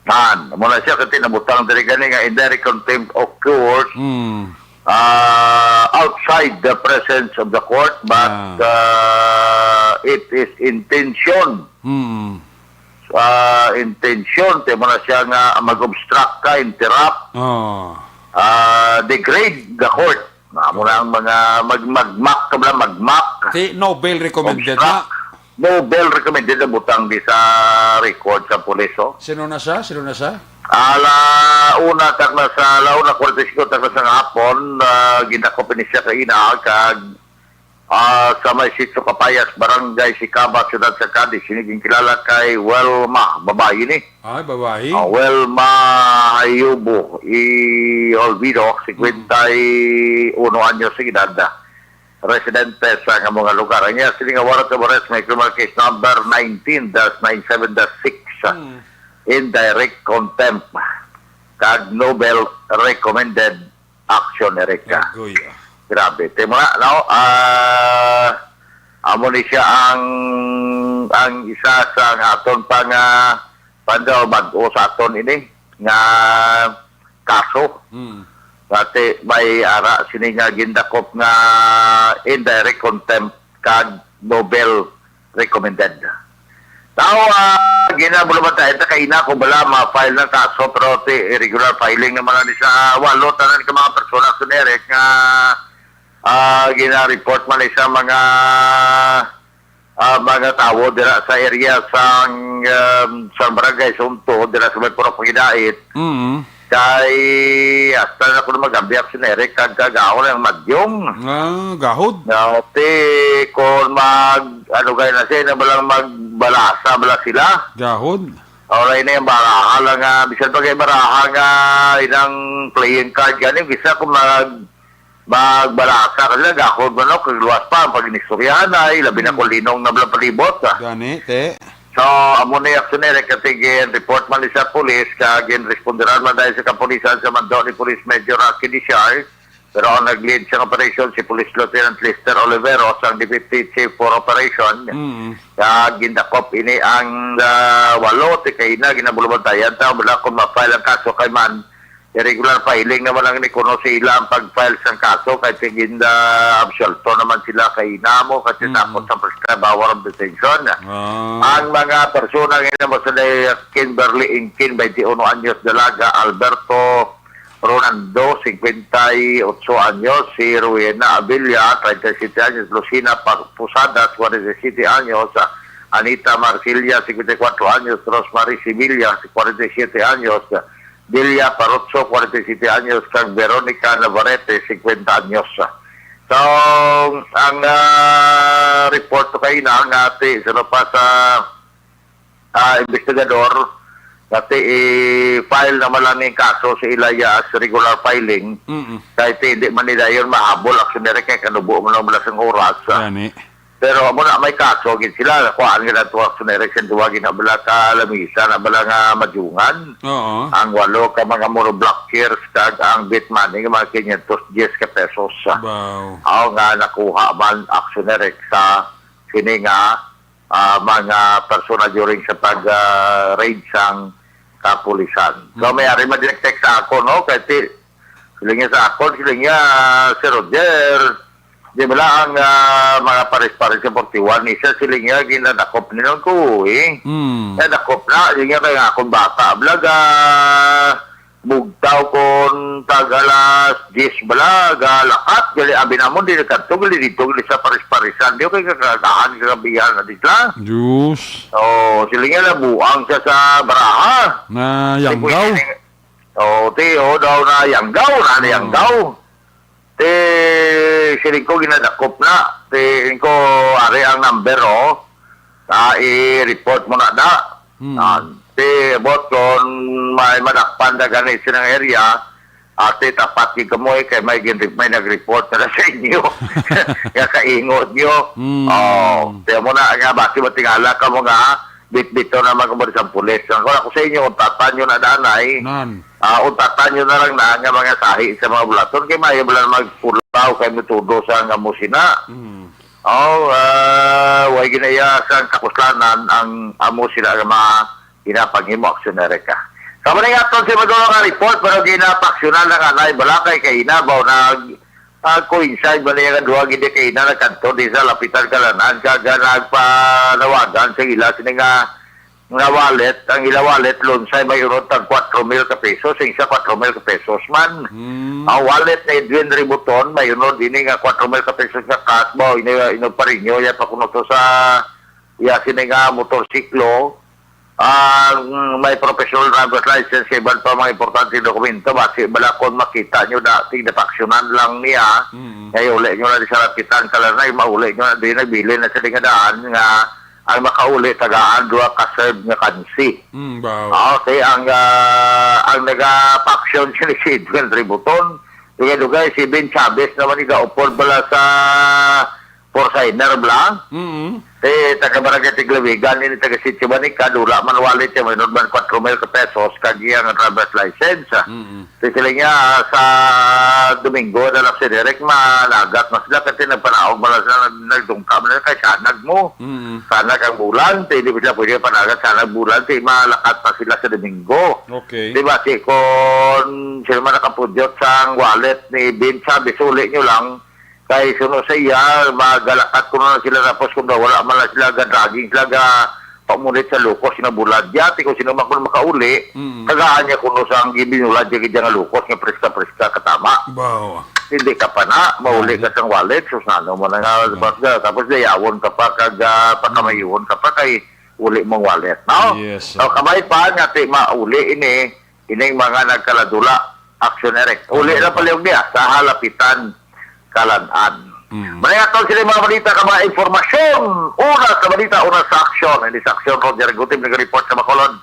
Man, muna siya kasi nabutang diri gani nga indirect contempt occurs Hmm. uh, outside the presence of the court, but Ah. uh, it is intention. Hmm. Uh, intention, tayo mo na siya nga mag-obstruct ka, interrupt, Oh. uh, degrade the court. Amo na ang mga mag magmak ka ba, magmak. Ti Nobel recommended na. Obstruct. Nobel recommended ang butang di sa record sa pulis, oh. Sino na siya? Sino na siya? Ala una tak na sa ala una kwarenta y cinco tak na sa hapon, ah, ginakop ni siya kaina kag ah, sa may Sitio Kapayas, Barangay Sicaba, Siyudad sa Cadiz, ini ginkilala kay Welma, babayi ni. Ay, babayi. Ah, Welma Hayubo y Olvido, cincuenta y uno anyos sa edad. Residente sa nga mga lugar. Ang iya sini nga warrant of arrest may criminal case number nineteen dash nine seven dash six. Hmm. Indirect contempt kag Nobel recommended action, Erica. Agoy. Grabe. Timo na, no? Ah, amo ni siya ang ang isa sa nga aton pa nga pandaw bag-o sa aton ini nga kaso. Hmm. Dati may ara sini nga gindakop nga indirect contempt kag Nobel recommended. Now, ah, ginabulabatayan ta kaina kung bala ma-file ng kaso, pero ti irregular filing naman na ni sa walo tanan ka mga persona sa Eric nga ah, gina-report man ni sa mga ah, mga tawo dira sa area sang um, sa barangay Sunto dira sa may Purok Pangidait. Mm. Kay hasta na ko na mag-abyak si Eric kag kagaon ang madyong. Ah, gahod. Dati, kung mag, ano kayo na siya, na balang magbalasa bala sila. Gahod. Oray na yung baraha lang nga, bisan pa kay baraha nga inang playing card gani, bisa kung mag, magbalasa ka sila, gahod man, no? Kag luwas pa, ang pag-inistoryahan ay, labi na Mm. kung linong na bala palibot, ah. Gani, te. So, amo ni aksyon ni Eric, kati gin-report man ni sa pulis, kag gin-responderan man dahil sa kapulisan sa mando ni Police Major Rocky Dishar, pero ang nag-lead sa operasyon si Police Lieutenant Lester Oliveros, ang Deputy Chief for Operation, Mm. kag gindakop ini ang, ah, walo, ti kay na ginabulubantayan ta, wala kung ma-file ang kaso kay man, irregular filing naman ang ni kuno sa ila ang pag-file sang kaso, kay tigin, ah, absolto naman sila kay namo, kay Mm. tinapos ang prescribed hour of detention. Ah. Ang mga persona nga namo sa Kimberly Inkin, twenty-one anyos, dalaga, Alberto Ronando, cincuenta y ocho anyos, si Rowena Abella, treinta y siete anyos, Lucina Pa-, Posadas, cuarenta y siete anyos, Anita Marsilia, cincuenta y cuatro anyos, Rosemary Sevilla, cuarenta y siete anyos, Delia Parotso, cuarenta y siete anyos, kag Veronica Navarrete, cincuenta anyos. So, ang, ah, report to kay na nga ati, sa pa sa ah, investigador, dati i-file naman lang ning kaso sa ilaya as regular filing. Mm-mm. Kahit hindi man nila yun mahabol, aksyon nila kay kanubo mo lang mula sang oras, ah. Gani. Pero amo na may kaso, gid sila, kuhaan nga nato aksyon nila, sa duwa ginabala ka lamisa, na bala nga madyungan. Oo. Ang walo ka mga monoblockers, kag ang bit money nga mga quinientos diez ka pesos, ah. Wow. Aw nga nakuha man, aksyon nila sa sini nga ah, mga persona during sa pag, ah, raid sang kapulisan. So, Mm. may ari mag-detect sa ako, no? Kay ti-, siling niya sa ako, siling niya, "Sir Roger, di ba lang, ah, mga pares-pares sa forty-one, isa siling niya, ginadakop ninyo ko, eh." Mm. Nadakop na, siling niya, kaya nga akong bata, blaga, bugtaw kon tag alas diyes bala, galakat, gali abi namon, di nagkadto, gali dito, gali sa paris-parisan, di kay kagagahan, kagabihan na di sila. Diyos. Oh, sila nga nabuang siya sa baraha. Na Di yanggaw. pwede ni-, oh, ti, oh, daw na yanggaw, na, na Oh. yanggaw. Ti, siling ko, ginadakop na. Ti, ko, ari ang number, oh. Ah, i-report mo na da. Hmm. Ah, ti, bot, kung may madakpan na gani silang area, ate, tapat gid kamo, eh, kay may gin-, may nag-report na sa inyo. Nga kaingot nyo. Hmm. Oh, kaya mo na nga, basi matingala ka mo nga, bitbito naman kamo sa pulis. Ang ako sa inyo, kung tatan nyo na danay, Nan. Ah, untatan nyo na lang na nga mga sahi sa mga bulaton kay maayo bala na magpulaw kay mutudo sa nga musina. Mm. Oh, ah, way ginaya sang kapuslanan ang amo sila nga mga ginapanghimo aksyon na reka. Sa maning aton si Maduro nga report, pero ginapaksyonan na nga na balakay kay inabaw na, ah, coincide man niya nga duha gid kay ina nagkanto di sa lapitan kalanan kag nagpanawagan sa ila sini nga nga wallet, ang ila wallet, lunsay may unod tag kwatro mil ka pesos, sing siya kwatro mil ka pesos man. Hmm. Ang wallet ni Edwin Ributon, may unod ini nga kwatro mil ka pesos nga cash, ba, ino, ino pa rin yun, yan pa kuno to sa, ya, sini nga motorsiklo, ang may professional driver's license, kay iban pa mga importante dokumento, basi bala kon makita nyo da, tigdapaksyonan lang niya, Mm. kay uli nyo na di sa lapitan, kalanay, mauli nyo na di, nagbilin na sa di nga daan nga ang makauli tagaan duha ka serve nga kansi. Mm, baw. Ah, okay, ang, ah, ang nagapaksyon sini si Edwin Ributon, dugay-dugay si Ben Chavez naman, igaupod bala sa Forsyner bala. Mm. Eh, taga Barangay Tiglawigan, ini taga Sitio Banicad, wala man wallet, yung minod man kwatro mil ka pesos, kag iyang driver's license. Mm. Ti sila niya sa Domingo na lang si Derek, managat na sila kasi nagpanaog man lang sila, nag-, nagdungka man lang kay sanag mo. Mm. Sanag ang bulan, ti hindi sila pwede panagat sanag bulan, ti malakat pa sila sa Domingo. Okay. Di ba, si kon sila man nakapudyot sa wallet ni Bin, sabi, suli nyo lang, kay suno sa iya, magalakat ko na sila, tapos kung wala man lang sila, ga-dragging sila, ga pamunit sa lukos nga bulad. Yati kung sino man kuno makauli, Mm. tagaan niya kuno sang gibinulad niya gid nga lukos nga preska-preska katama. Bawa. Hindi ka pa na, mauli Grabe. ka sang wallet, sus, nano mo na nga, Mm. tapos, tapos dayawon ka pa, kag, ah, pakamayuhon ka pa, kay uli mong wallet, no? Yes, So, sir. kamay pa nga ti mauli ini, Ining mga nagkaladula, Action Eric. Uli na palihog niya sa halapitan kalan-an. Mm. Manayatan sila mga balita ka mga impormasyon. Una sa balita, una sa aksyon. Hindi sa aksyon, Roger Gutib nag-report sa Bacolod.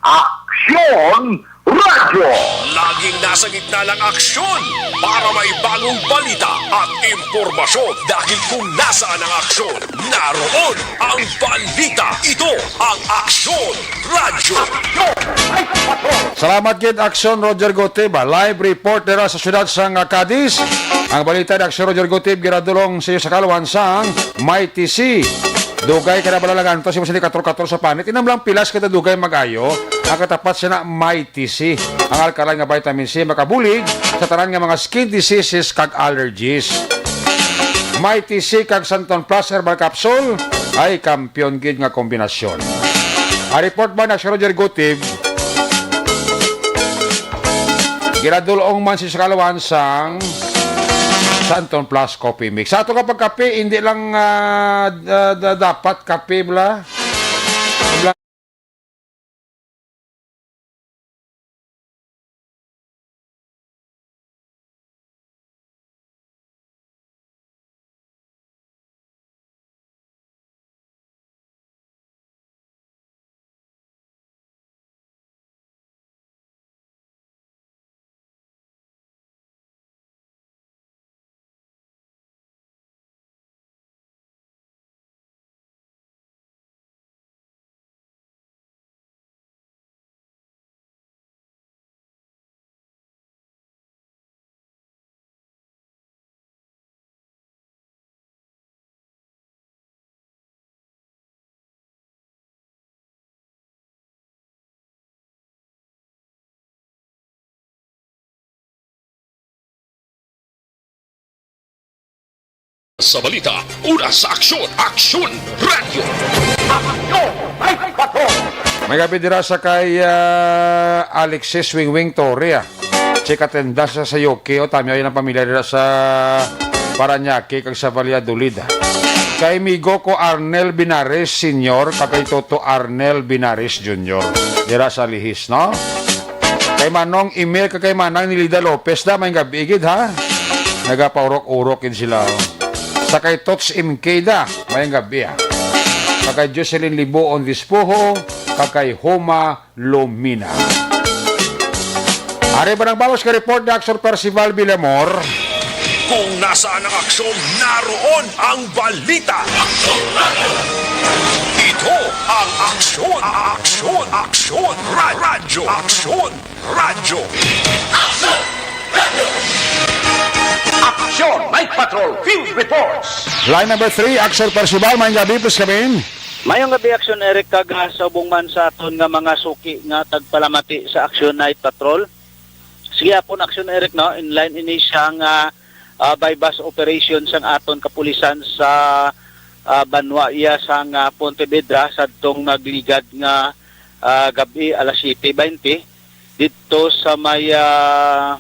Aksyon Radyo! Laging nasa gitna ng aksyon para may bagong balita at impormasyon. Dahil kung nasaan ang aksyon, naroon ang balita. Ito ang Aksyon Radyo. Salamat gid, Aksyon Roger Gutib, ah. Live report dira sa siyudad sang, ah, Cadiz. Ang balita ni Aksyon Roger Gutib ginadul-ong sa iyo sa kaluhan sang Mighty C. Dugay ka na balalangan to, si Masini Kator-Kator sa panit. Inam lang pilas ka dugay mag-ayo. Ang katapat siya na Mighty C. Ang alkaline nga vitamin C makabulig sa tanan nga mga skin diseases kag allergies. Mighty C kag Santon Plus Herbal Capsule ay kampiyon gid nga kombinasyon. Ang report ba na si Roger Gutib? Ginadul-ong man si Sakalawan sang Santon Plus Coffee Mix. Sa ato nga pagkape, hindi lang, ah, da- da- dapat kape, bla. Sa balita, una sa aksyon, Aksyon Radyo. Aksyon! Ay, patrol! May gabi dira sa kay, ah, Alexis Wingwing Torre, ah. Chika Tendas sa, sa U K, o, tami, ay ang pamilya dira sa Parañaque kag sa Valladolid, ah. Kay migo ko Arnel Binares Senior, kag kay Toto Arnel Binares Junior, dira sa Lihis, no? Kay Manong Emil kag kay Manang Nilida Lopez da, may gabi gid, ha? Nagapaurok-urok gid sila, oh. Sa kay Tots M K da, may gabi, ha? Sa kay Jocelyn Libuon Dispoho, kag kay Homa Lumina. Ari ba nang balos ka report ni Aksyon Percival Villamor? Kung nasaan ang aksyon, naroon ang balita. Ito ang Aksyon, Aksyon, Aksyon, Ra- Radyo, Aksyon, Radyo. Aksyon Night Patrol Field Reports. Line number three, Aksyon Percival, may gabi, please come in. Mayong gabi, Aksyon Eric, kag, ah, sa ubos man sa aton nga mga suki nga tagpalamati sa Aksyon Night Patrol. Sige, hapon, Aksyon Eric, no? Inline ini siya nga, ah, buy-bust operation sang aton kapulisan sa, ah, banwa iya sang, ah, Pontevedra sadtong nagligad nga, ah, gab-i, alas siyete baynte. didto sa may, ah,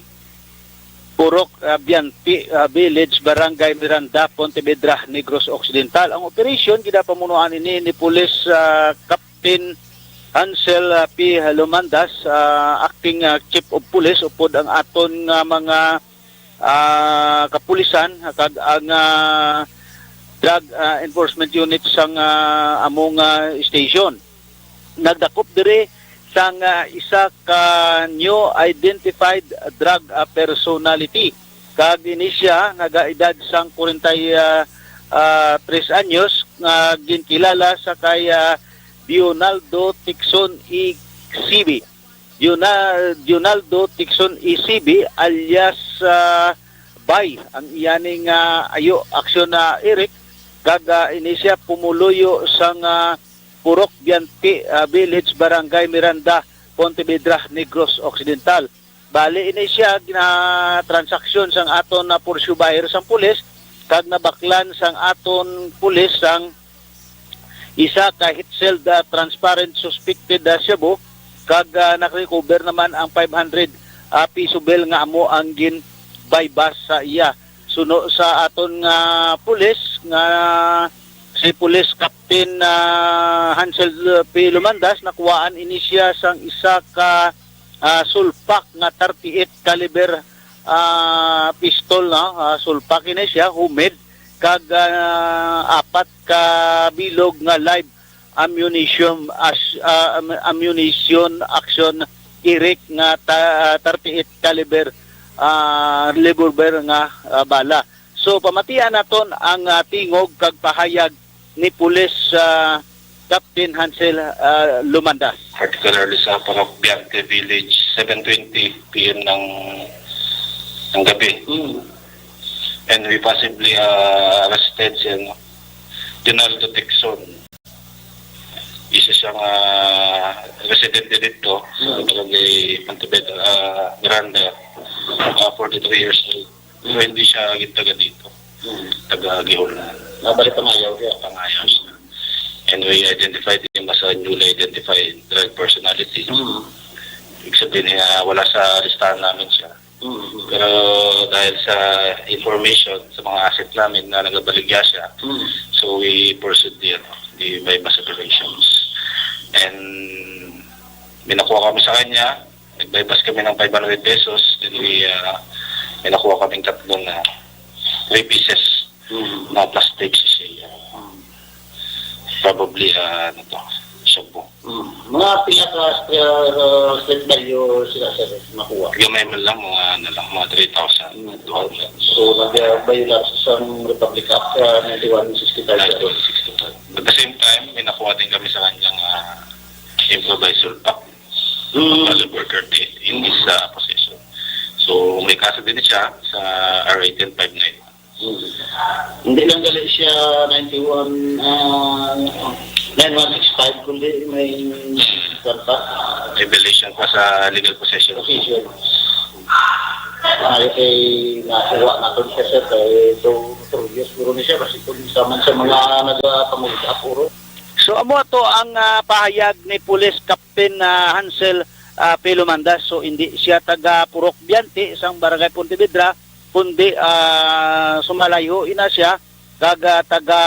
Purok, ah, Bianti, ah, Village, Barangay Miranda, Pontevedra, Negros Occidental. Ang operasyon ginapamunuan ini ni Police, ah, Captain Hansel, ah, P. Lumandas, ah, Acting, ah, Chief of Police, upod ang aton nga mga, ah, kapulisan kag ang, ah, Drug, ah, Enforcement Unit sang, ah, among, ah, station. Nagdakop diri sang, ah, isa ka new identified drug, ah, personality. Kag ini siya nagaedad sang kwarenta, ah, ah, tres anyos nga ginkilala sa kay, ah, Dionaldo Tixon Isibi. Diona-, Dionaldo Tixon Isibi alias, ah, Bay ang iya ni nga ayo, Aksyon na Eric, kag, ah, ini siya pumuluyo sang, ah, Purok Bianti, ah, Village, Barangay Miranda, Pontevedra, Negros Occidental. Bali ini siya ginatransaksyon sang aton na pursubayer sang pulis kag nabaklan sang aton pulis sang isa ka heat-sealed, ah, transparent suspected, ah, shabu, kag, ah, nakarecover naman ang five hundred, ah, piso bill nga amo ang gin-buy-bust sa iya. Suno sa aton nga pulis nga si Police Captain, ah, Hansel P. Lumandas, nakuhaan ini siya sang isa ka, ah, sulpak nga thirty-eight caliber, ah, pistol, no? Ah, sulpak ini siya, homemade, kag, ah, apat ka bilog nga live ammunition, as, ah, am-, ammunition action, Eric, nga ta-, thirty-eight caliber, ah, revolver nga, ah, bala. So, pamatian naton ang, ah, tingog kag pahayag ni Pulis, ah, Captain Hansel, ah, Lumandas. Particularly sa Parokbiante Village, seven twenty P M ng, ng gabi. Mm. And we possibly, ah, arrested si, ano, Donaldo Tixon. Isa siyang, ah, residente dito sa, mm, barangay Pontevedra, ah, Miranda, ah, forty-three years old. Pero hindi siya taga dito. Mm. Taga Gihol. Ah, bali Pangayaw siya. Pangayaw siya. And we identified him as a newly identified drug personality. Mm. Ibig sabihin, ah, wala sa listahan namin siya. Mm. Pero dahil sa information sa mga asset namin na nagabaligya siya, mm, so we pursued the, ano, the buy-bust operations. And may nakuha kami sa kanya, nag-buy-bust kami ng five hundred pesos, then we, ah, may nakuha kaming tatlong, ah, three pieces, mm, na plastic sachet. Ah, mm, probably, ah, ano to, shabu. Mm. Mga pila ka, uh, street value sila, sir, nakuha? Gamay man lang, mga, ano lang, mga three thousand. Mm. So, nag-, uh, violate sa Republic Act, uh, ninety-one sixty-five, sir. Ninety-one sixty-five. At the same time, may nakuha din kami sa kanyang, ah, improvised sulpak. Mm. Caliber thirty-eight in his, ah, possession. So, may kaso din siya sa R A ten five nine. Hmm. Hindi lang gali siya ninety-one, ah, nine one six five, kundi may kwan pa. May violation pa sa legal possession. Possession. Ay, kay nakuha naton siya, sir, kay two, two years siguro ni siya, kasi kung isa man sa mga nagapangulta, puro. So, amo to ang, ah, pahayag ni Police Captain, ah, Hansel, ah, Pilumandas. So, hindi siya taga Purok Bianti, sang Barangay Pontevedra, kundi, ah, sumalayho ina siya, kag, ah, taga,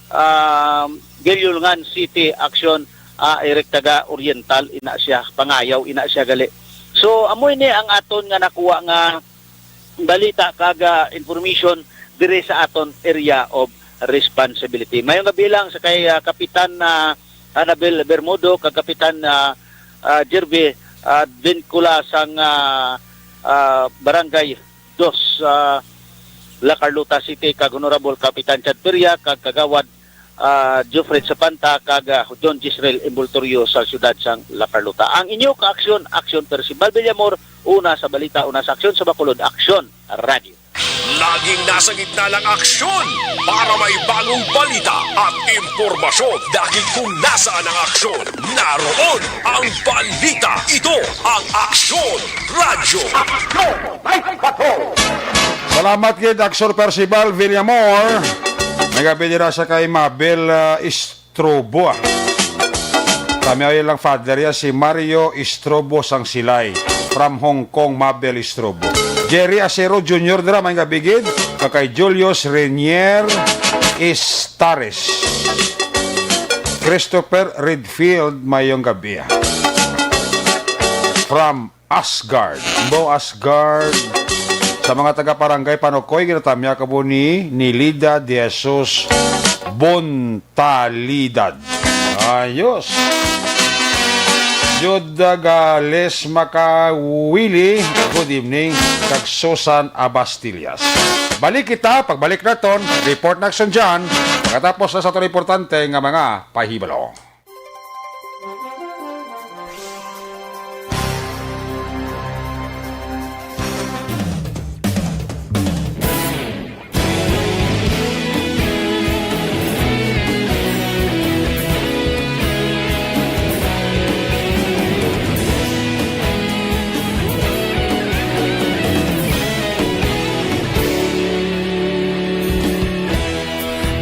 ah, Guilulngan City, action, ah, Eric, taga Oriental ina siya, Pangayaw ina siya gali. So, amo ini ang aton nga nakuha nga balita kag, ah, information diri sa aton area of responsibility. Mayong gabi lang sa kay, ah, Kapitan, ah, Annabel Bermudo kag Kapitan, ah, ah, Jervy, ah, Vincula sang, ah, ah, Barangay Dos, ah, La Carlota City, kag Honorable Kapitan Chad Peria kag Kagawad, ah, Geoffrey Sapanta kag, ah, John Jezreel Envoltorio sa siyudad sang La Carlota. Ang inyo ka aksyon, Aksyon Percival Villamor, una sa balita, una sa aksyon sa Bacolod, Aksyon Radio. Laging nasa gitna ng aksyon para may bagong balita at impormasyon, dahil kung nasaan ang aksyon, naroon ang balita. Ito ang Aksyon Radyo. Aksyon! Ay, bato! Salamat gid, Aksyon Percival Villamor. May gabi dira sa kay Mabel, ah, Is-, Istrobo, ah. Kami ay lang father ya, si Mario Istrobo sang Silay. From Hong Kong, Mabel Istrobo. Jerry Acero Junior dira, may gabi gid. Kag kay Julius Renier Estares. Christopher Redfield, mayong gabi, ah. From Asgard. Bo Asgard. Sa mga taga Barangay Panokoy, ginatamya kamo ni Nilida de Jesus Bontalidad. Ayos. Juda Gales Makawili, good evening. Kag Susan Abastillas. Balik kita, pagbalik naton, report na action dyan. Pagkatapos na sa aton importante nga mga pahibalo.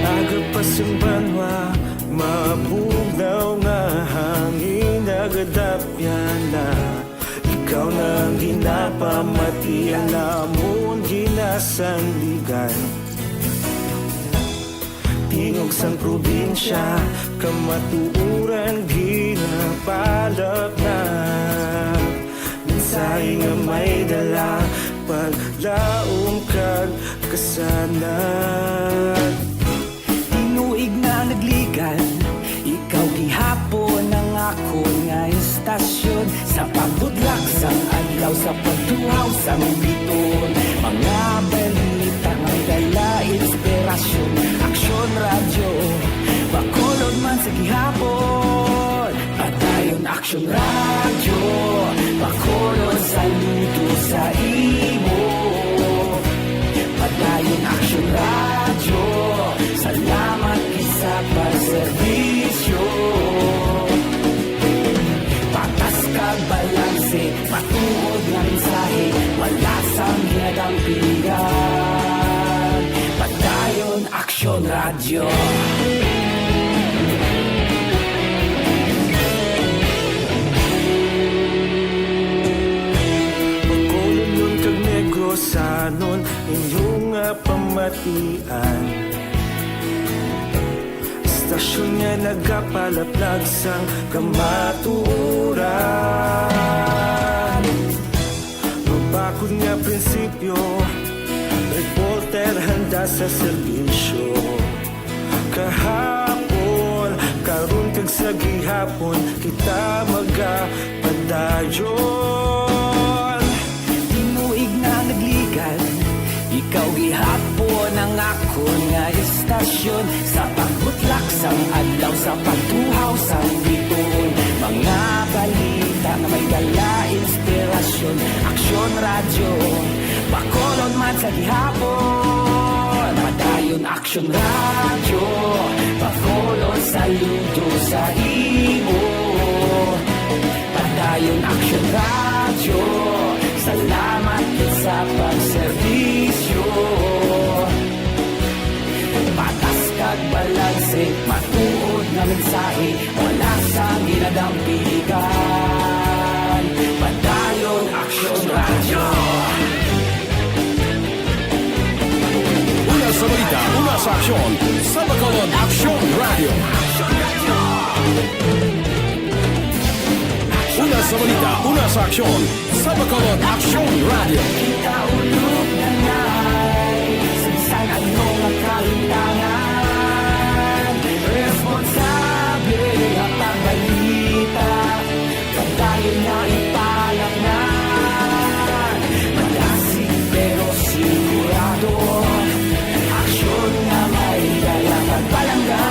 Aga pa sang banwa, mabugnaw nga hangin nagadapyan na. Ikaw na ang ginapamati, ang amon ginasandigan. Tingog sang probinsya, kamatuoran ginapalapnap. Ay nga may dala, paglaom kag kasanag. Tinuig na nagligan, ikaw gihapon ang akon nga istasyon. Sa pagbutlak sang adlaw, sa pagtuhaw sang biton, mga balita may dala inspirasyon. Aksyon Radyo, Bacolod man sa gihapon. Padayon Aksyon Radyo, Bacolod, saludo sa imo. Padayon Aksyon Radyo, salamat gid sa pagserbisyo. Patas kag balanse, matuod nga mensahe, wala sang ginadampigan. Padayon Aksyon Radyo. Bacolodnon kag Negrosanon, inyo nga pamatian. Istasyon nga nagapalaplag sang kamatuoran. Mabakod nga prinsipyo, reporter handa sa serbisyo. Kahapon, karon kag sa gihapon, kita magapadayon. Tinuig na nagligan, ikaw gihapon ang akon nga istasyon. Sa pagbutlak sang adlaw, sa pagtuhaw sang biton, mga balita nga may dala inspirasyon. Aksyon Radyo, Bacolod man sa gihapon. Padayon Aksyon Radyo, Bacolod, saludo sa imo. Padayon Aksyon Radyo, salamat gid sa pagserbisyo. Patas kag balanse, matuod nga mensahe, wala sang ginadampigan. Padayon Aksyon Radyo. Una sa balita, una sa aksyon, sa Bacolod Aksyon Radyo. Una sa balita, una sa aksyon, sa Bacolod Aksyon Radyo. Kita ulog na ngay, sa bisan ano nga kalimtangan, responsable nga pagbalita. Padayon nga ipalangnan, malasig pero sigurado. Aksyon nga may dala kag palangga.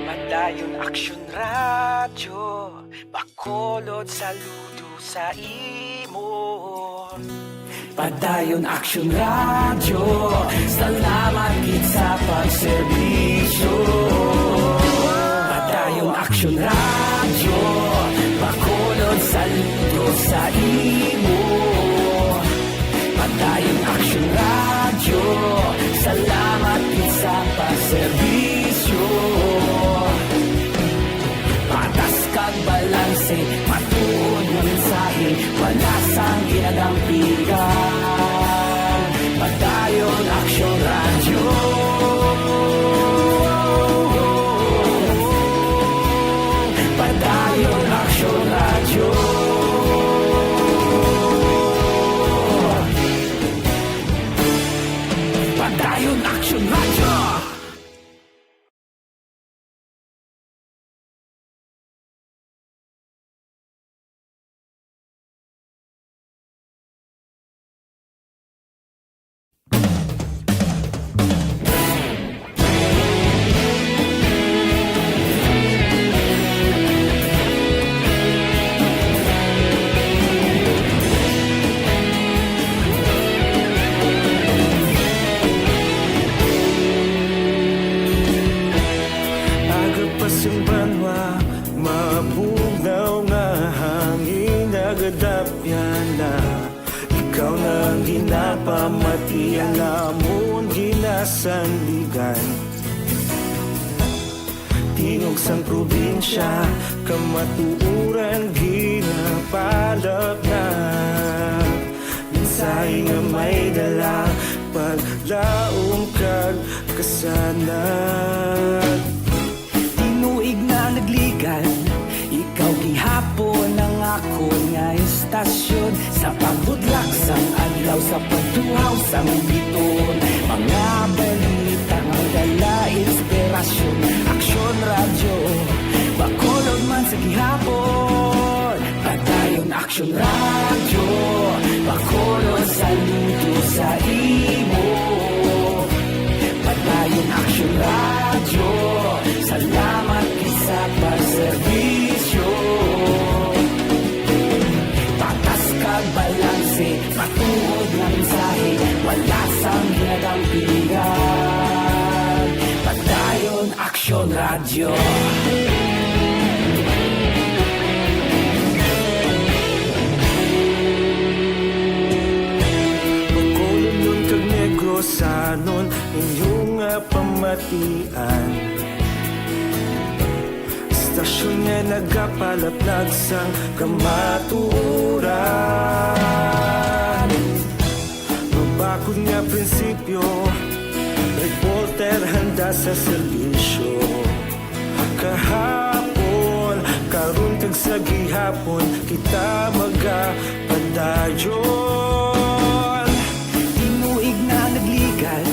Padayon Aksyon Radyo, Bacolod, saludo sa imo. Padayon Aksyon Radyo, salamat gid sa pagserbisyo. Padayon Aksyon Radyo, Bacolod, saludo sa imo. Padayon Aksyon Radyo, salamat gid sa pagserbisyo. Patas kag balanse, matuod nga mensahe, wala sang ginadampigan. Padayon Aksyon Radyo. Padayon Aksyon Radyo. Padayon Aksyon Radyo. Aga pa sing banwa, mabugnaw nga hangin, nagadapyan na. Ikaw na ang ginapamati, ang amon ginasandigan. Di Tingog sang probinsya, kamatuoran ginapalapnag. Mensahe nga may dala, paglaom kag kasanag. Tinuig na nagligan, ikaw gihapon ang akon nga istasyon. Sa pagbutlak sang adlaw, sa pagtuhaw sang bituon, mga balita nga dala inspirasyon. Aksyon Radyo, Bacolod man sa gihapon. Padayon Aksyon Radyo, Bacolod saludo sa imo. Padayon Aksyon Radyo, salamat gid sa pagserbisyo. Patas kag balanse, matuod nga mensahe, wala sang ginadampigan. Padayon Aksyon Radyo. Bacolodnon kag Negrosanon, inyo nga pamatian. Istasyon nga nagapalaplag sang kamatuoran. Mabakod nga prinsipyo, reporter handa sa serbisyo. Kahapon, karon kag sa gihapon, kita magapadayon. Tinuig na nagligan,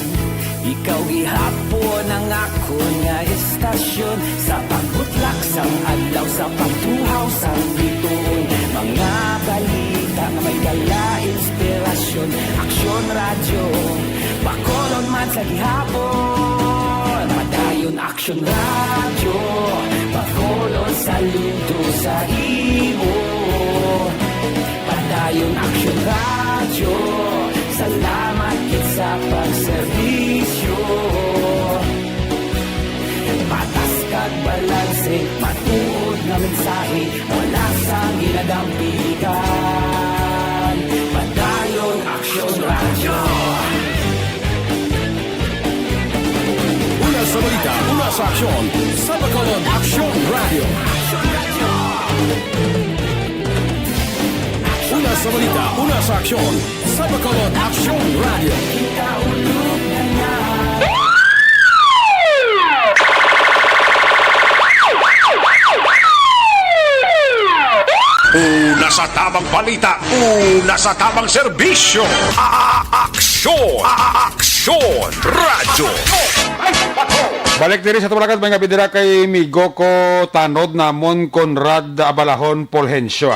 ikaw gihapon ang akon nga istasyon. Sa pagbutlak sang adlaw, sa pagtuhaw sang bituon, mga balita nga may dala inspirasyon. Aksyon Radyo, Bacolod man sa gihapon. Padayon Aksyon Radyo, Bacolod saludo sa imo. Padayon Aksyon Radyo, salamat gid sa pagserbisyo. Patas kag balanse, matuod nga mensahe, wala sang ginadampigan. Padayon Aksyon Radyo. Una sa balita, una sa aksyon, sa Bacolod Aksyon Radyo. Una sa balita, una sa aksyon, sa Bacolod Aksyon Radyo. Una sa tamang balita, una sa tamang serbisyo. A-, a-, aksyon, a-, a-, aksyon, radyo. Balik diri sa Tumalakat, may nga bidira kay migo ko, tanod namon, Conrad Abalahon Polhencio.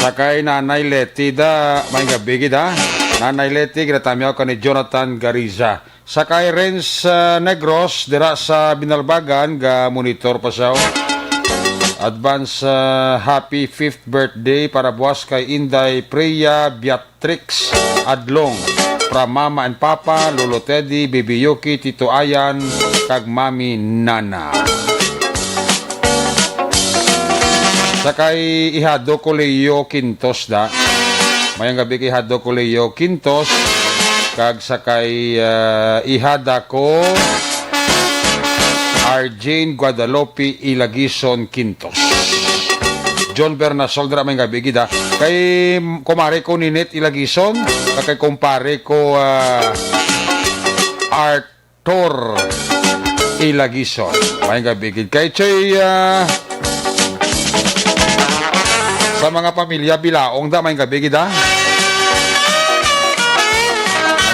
Sa kay Nanay Leti da, may nga bigid, ha? Nanay Leti, ginatamyaw ka ni Jonathan Gariza. Sa kay Renz, ah, Negros, dira sa Binalbagan, ga monitor pa siya, oh. Advance, ah, happy fifth birthday para buwas kay Inday Priya Beatrix Adlong. From Mama and Papa, Lolo Teddy, Baby Yuki, Tito Ayan, kag Mami Nana. Sa kay Ihado ko Leo Quintos da. Mayong gabi kay Ihado ko Leo Quintos. Kag sa kay, ah, Ihada ko Arjane Guadalupe Ilagison Quintos. John Bernasol dira, mayong gabi gid, ah. Kay kumare ko Ninette Ilagison, kag kay kumpare ko, ah, Art Tor Ilagison. Mayong gabi gid kay Choy, ah, sa mga pamilya Bilaong da, mayong gabi gid, ah.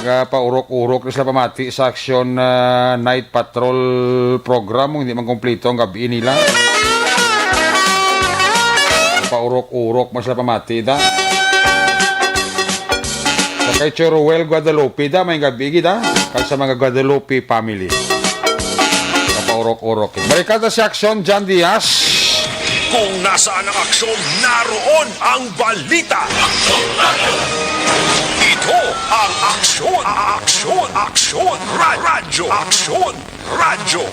Nagapaurok-urok na sila pamati sa Aksyon, ah, Night Patrol program, kung hindi man kompleto ang gabi nila. Paurok-urok man sila pamati da. Sa kay Choy Ruel Guadalupe da, mayong gabi gid, ah. Kag sa mga Guadalupe family. Kapaurok-urok. Balikan ta si Aksyon John Diaz. Kung nasaan ang aksyon, naroon ang balita. Ito ang Aksyon, Aksyon, Aksyon, Ra-, Radyo, Aksyon, Radyo.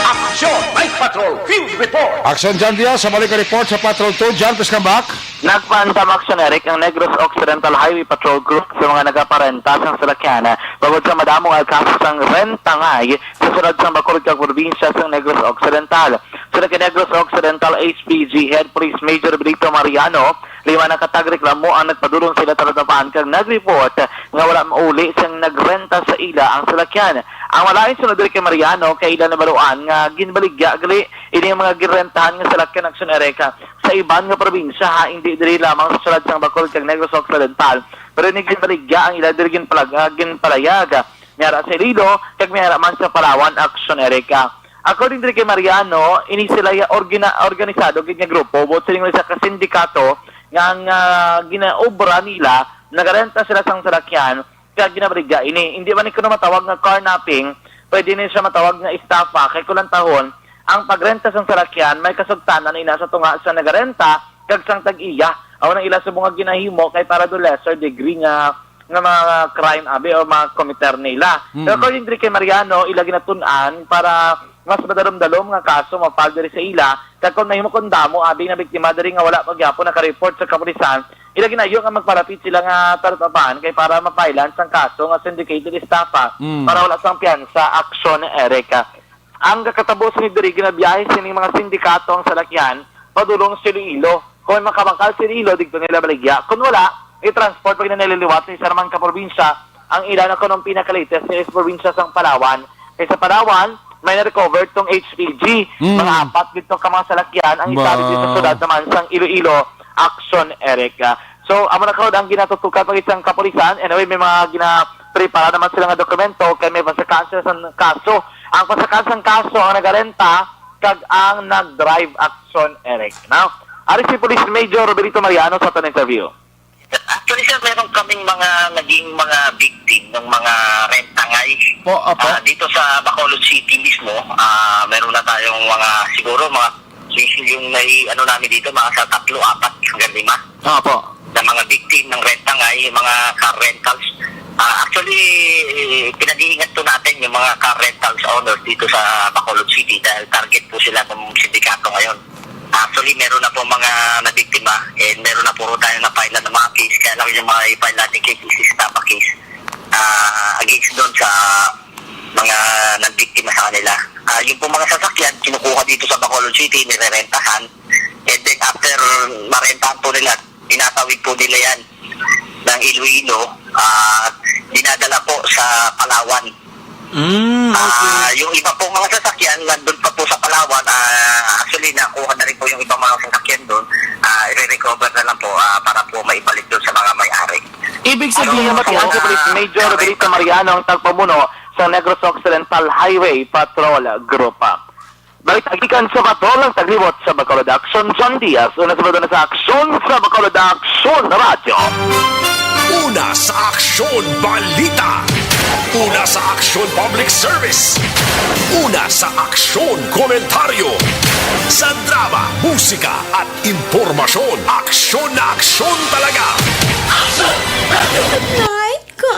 Aksyon, Night Patrol, Field Report. Aksyon John Diaz, sa balik report sa Patrol two. John, please come back. Nagpaandam aksyon, Eric, ang Negros Occidental Highway Patrol Group sa mga nagaparenta sang salakyan bangod sa madamo nga kaso sang rentangay sa syudad sang Bacolod kag probinsya sang Negros Occidental. Sa Negros Occidental H P G Head Police Major Benito Mariano, lima na ka tagreklamo ang nagpadulong sa ila talatapan kag nag-report nga wala mauli sang nagrenta sa ila ang salakyan. Ang malain sunod diri kay Mariano kay ila nabaluan nga ginbaligya gali ini ang mga ginrentahan nga salakyan, aksyon, Eric, sa iban nga probinsya, ha, hindi diri lamang sa syudad sang Bacolod kag Negros Occidental, pero ini ginbaligya ang ila diri ginpalag-, ah, ginpalayag. May ara sa Iloilo, kag may ara man sa Palawan, aksyon, Eric. According diri kay Mariano, ini sila ya orgina-, organisado gid nga grupo, buot siling usa ka sindikato nga ang, ah, ginaobra nila, nagarenta sila sang salakyan, kag ginabaligya ini. Hindi man ni kuno matawag nga carnapping, pwede ni siya matawag nga estafa, kay kulantahon, ang pagrenta sang salakyan may kasugtanan ina sa tunga sa nagarenta kag sang tag-iya. Amo nang ila subong nga ginahimo kay para do lesser degree nga, nga mga crime abi o mga committer nila. Mm. Pero according diri kay Mariano, ila ginatun-an para mas madalom-dalom nga kaso ma-file diri sa ila, kag kon mahimo kon damo abi nga biktima diri nga wala pa gyapon naka-report sa kapulisan, ila ginayo nga magpalapit sila nga talatapan kay para ma-file-an sang kaso nga syndicated estafa. Mm. Para wala sang piyansa, aksyon, Eric. Ang kakatabo sini diri, ginabiyahe sining mga sindikato ang salakyan padulong sa Iloilo. Kung may makabakal sa Iloilo, didto nila baligya. Kung wala, i-transport pa gid nila liwat sa isa naman ka probinsya ang ila na kuno ang pinaka-latest nga is probinsya sang Palawan. Kay sa Palawan, may na-recover tong H P G. Mm. Mga apat didto ka mga salakyan ang Ba- isa didto sa syudad naman sang Iloilo, aksyon, Eric. So, amo na karon ang ginatutukan pa gid sang kapulisan. Anyway, may mga ginaprepara naman sila nga dokumento kay may pasakaan sila sang kaso. Ang pasakaan sang kaso ang nagarenta kag ang nag-drive, aksyon, Eric. Now, ari si Police Major Roberto Mariano sa aton interview. Actually, sir, meron kaming mga naging mga victim ng mga rentangay. Po, opo. Ah, dito sa Bacolod City mismo, ah, meron na tayong mga, siguro, mga, yung nai-, ano namin dito, mga sa tatlo, apat, hanggang lima Opo. na mga victim ng rentangay, yung mga car rentals. Ah, actually, pinag-iingat po natin yung mga car rentals owners dito sa Bacolod City dahil target po sila ng sindikato ngayon. Actually, meron na po mga nabiktima and meron na po tayo na-file ng mga case. Kaya lang yung mga i-file natin case is estafa case, ah, against doon sa mga nabiktima sa kanila. Ah, yung po mga sasakyan, kinukuha dito sa Bacolod City, nirerentahan. And then after marentahan po nila, tinatawid po nila yan ng Iloilo, ah, dinadala po sa Palawan. Mm, okay. Ah, yung iba pong mga sasakyan, nandun pa po sa Palawan, ah, actually, nakuha na rin po yung ibang mga sasakyan doon. Ah, i-recover na lang po, ah, para po maibalik doon sa mga may-ari. Ibig sabihin, Salamat po, Police Major Roberto Mariano, ang tagpamuno sa Negros Occidental Highway Patrol Group. Balita gikan sa Patrol, ang taglibot sa Bacolod Aksyon, John Diaz. Una sa Bacolod, sa Aksyon sa Bacolod Aksyon Radyo. Una sa Aksyon Balita. Una sa Aksyon Public Service. Una sa Aksyon Komentaryo. Sa drama, musika at impormasyon, aksyon na aksyon talaga. Night ka.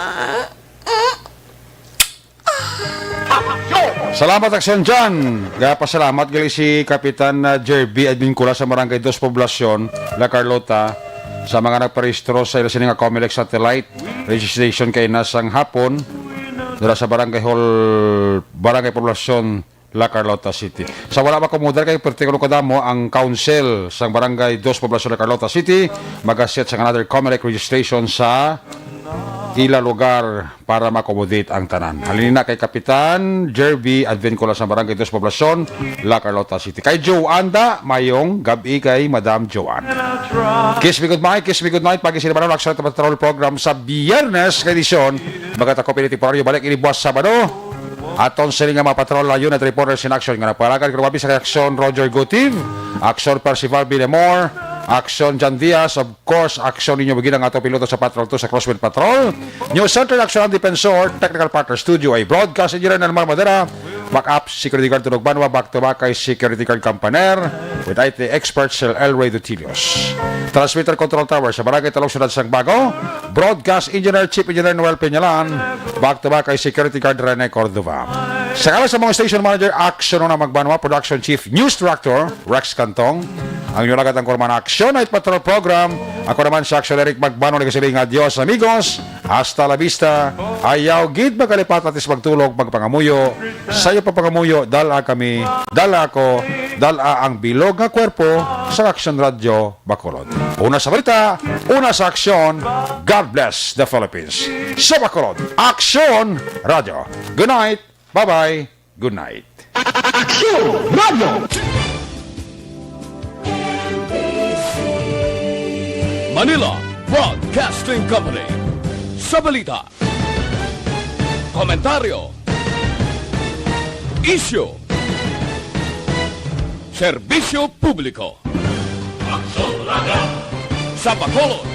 Salamat, Aksyon John. Gapasalamat gali si Kapitan, ah, Jerby Advincula sa Barangay Dos Poblacion, La Carlota, sa mga nagparehistro sa ila sini nga Comelec satellite registration kay na sang hapon dira sa Barangay Hall, Barangay Poblacion, La Carlota City. Sa wala makumudar kay perti kuno kadamo ang council sang Barangay Dos Poblacion, La Carlota City, magaset sang another Comelec registration sa ila lugar para ma-accommodate ang tanan. Halin na kay Kapitan Jerby Advincula sa Barangay Dos Poblacion, La Carlota City. Kay Joanda, mayong gab-i kay Madam Joanne. Kiss me goodbye, kiss me goodnight. Pagi sila Manong Aksyon Patrol Program sa Biyernes nga edisyon. Magkatako pili temporaryo balik ini buwas Sabado. Aton sini nga mga patrol, unit reporters in action nga nagpalagan kay Wabi sa Aksyon Roger Gutiv, Aksyon Percival Villamor, Aksyon John Diaz, of course, Aksyon ninyo bigyan ang ato piloto sa Patrol two sa Crosswind Patrol. News Center, Aksyon ang Defensor, Technical Partner Studio ay Broadcast Engineer Nelmar Madera, Backup Security Guard Tunog Banwa, back to back kay Security Guard Campaner, with I T expert Sir Elroy Dutilios. Transmitter Control Tower sa Barangay Talong, Syudad sang Bago, Broadcast Engineer, Chief Engineer Noel Peñalan, back to back kay Security Guard Rene Cordova. Sa ngalan sa mga station manager, Aksyon Una Magbanwa, production chief, news director, Rex Cantong, ang inyong lagat ang kurman Aksyon Night Patrol Program. Ako naman si Aksyon Eric Magbanwa, nagasiling nga, "Adios, amigos. Hasta la vista." Ayaw gid magkalipat, atis magtulog, magpangamuyo. Sayo pa pangamuyo, dala kami, dala ako, dala ang bilog nga kwerpo sa Aksyon Radyo Bacolod. Una sa balita, una sa aksyon. God bless the Philippines. Sa Bacolod, Aksyon Radyo. Good night. Bye-bye. Good night. Aksyon Radyo. Manila Broadcasting Company. Sa balita, komentaryo, isyu, serbisyo publiko. Aksyon Radyo. Sa Bacolod,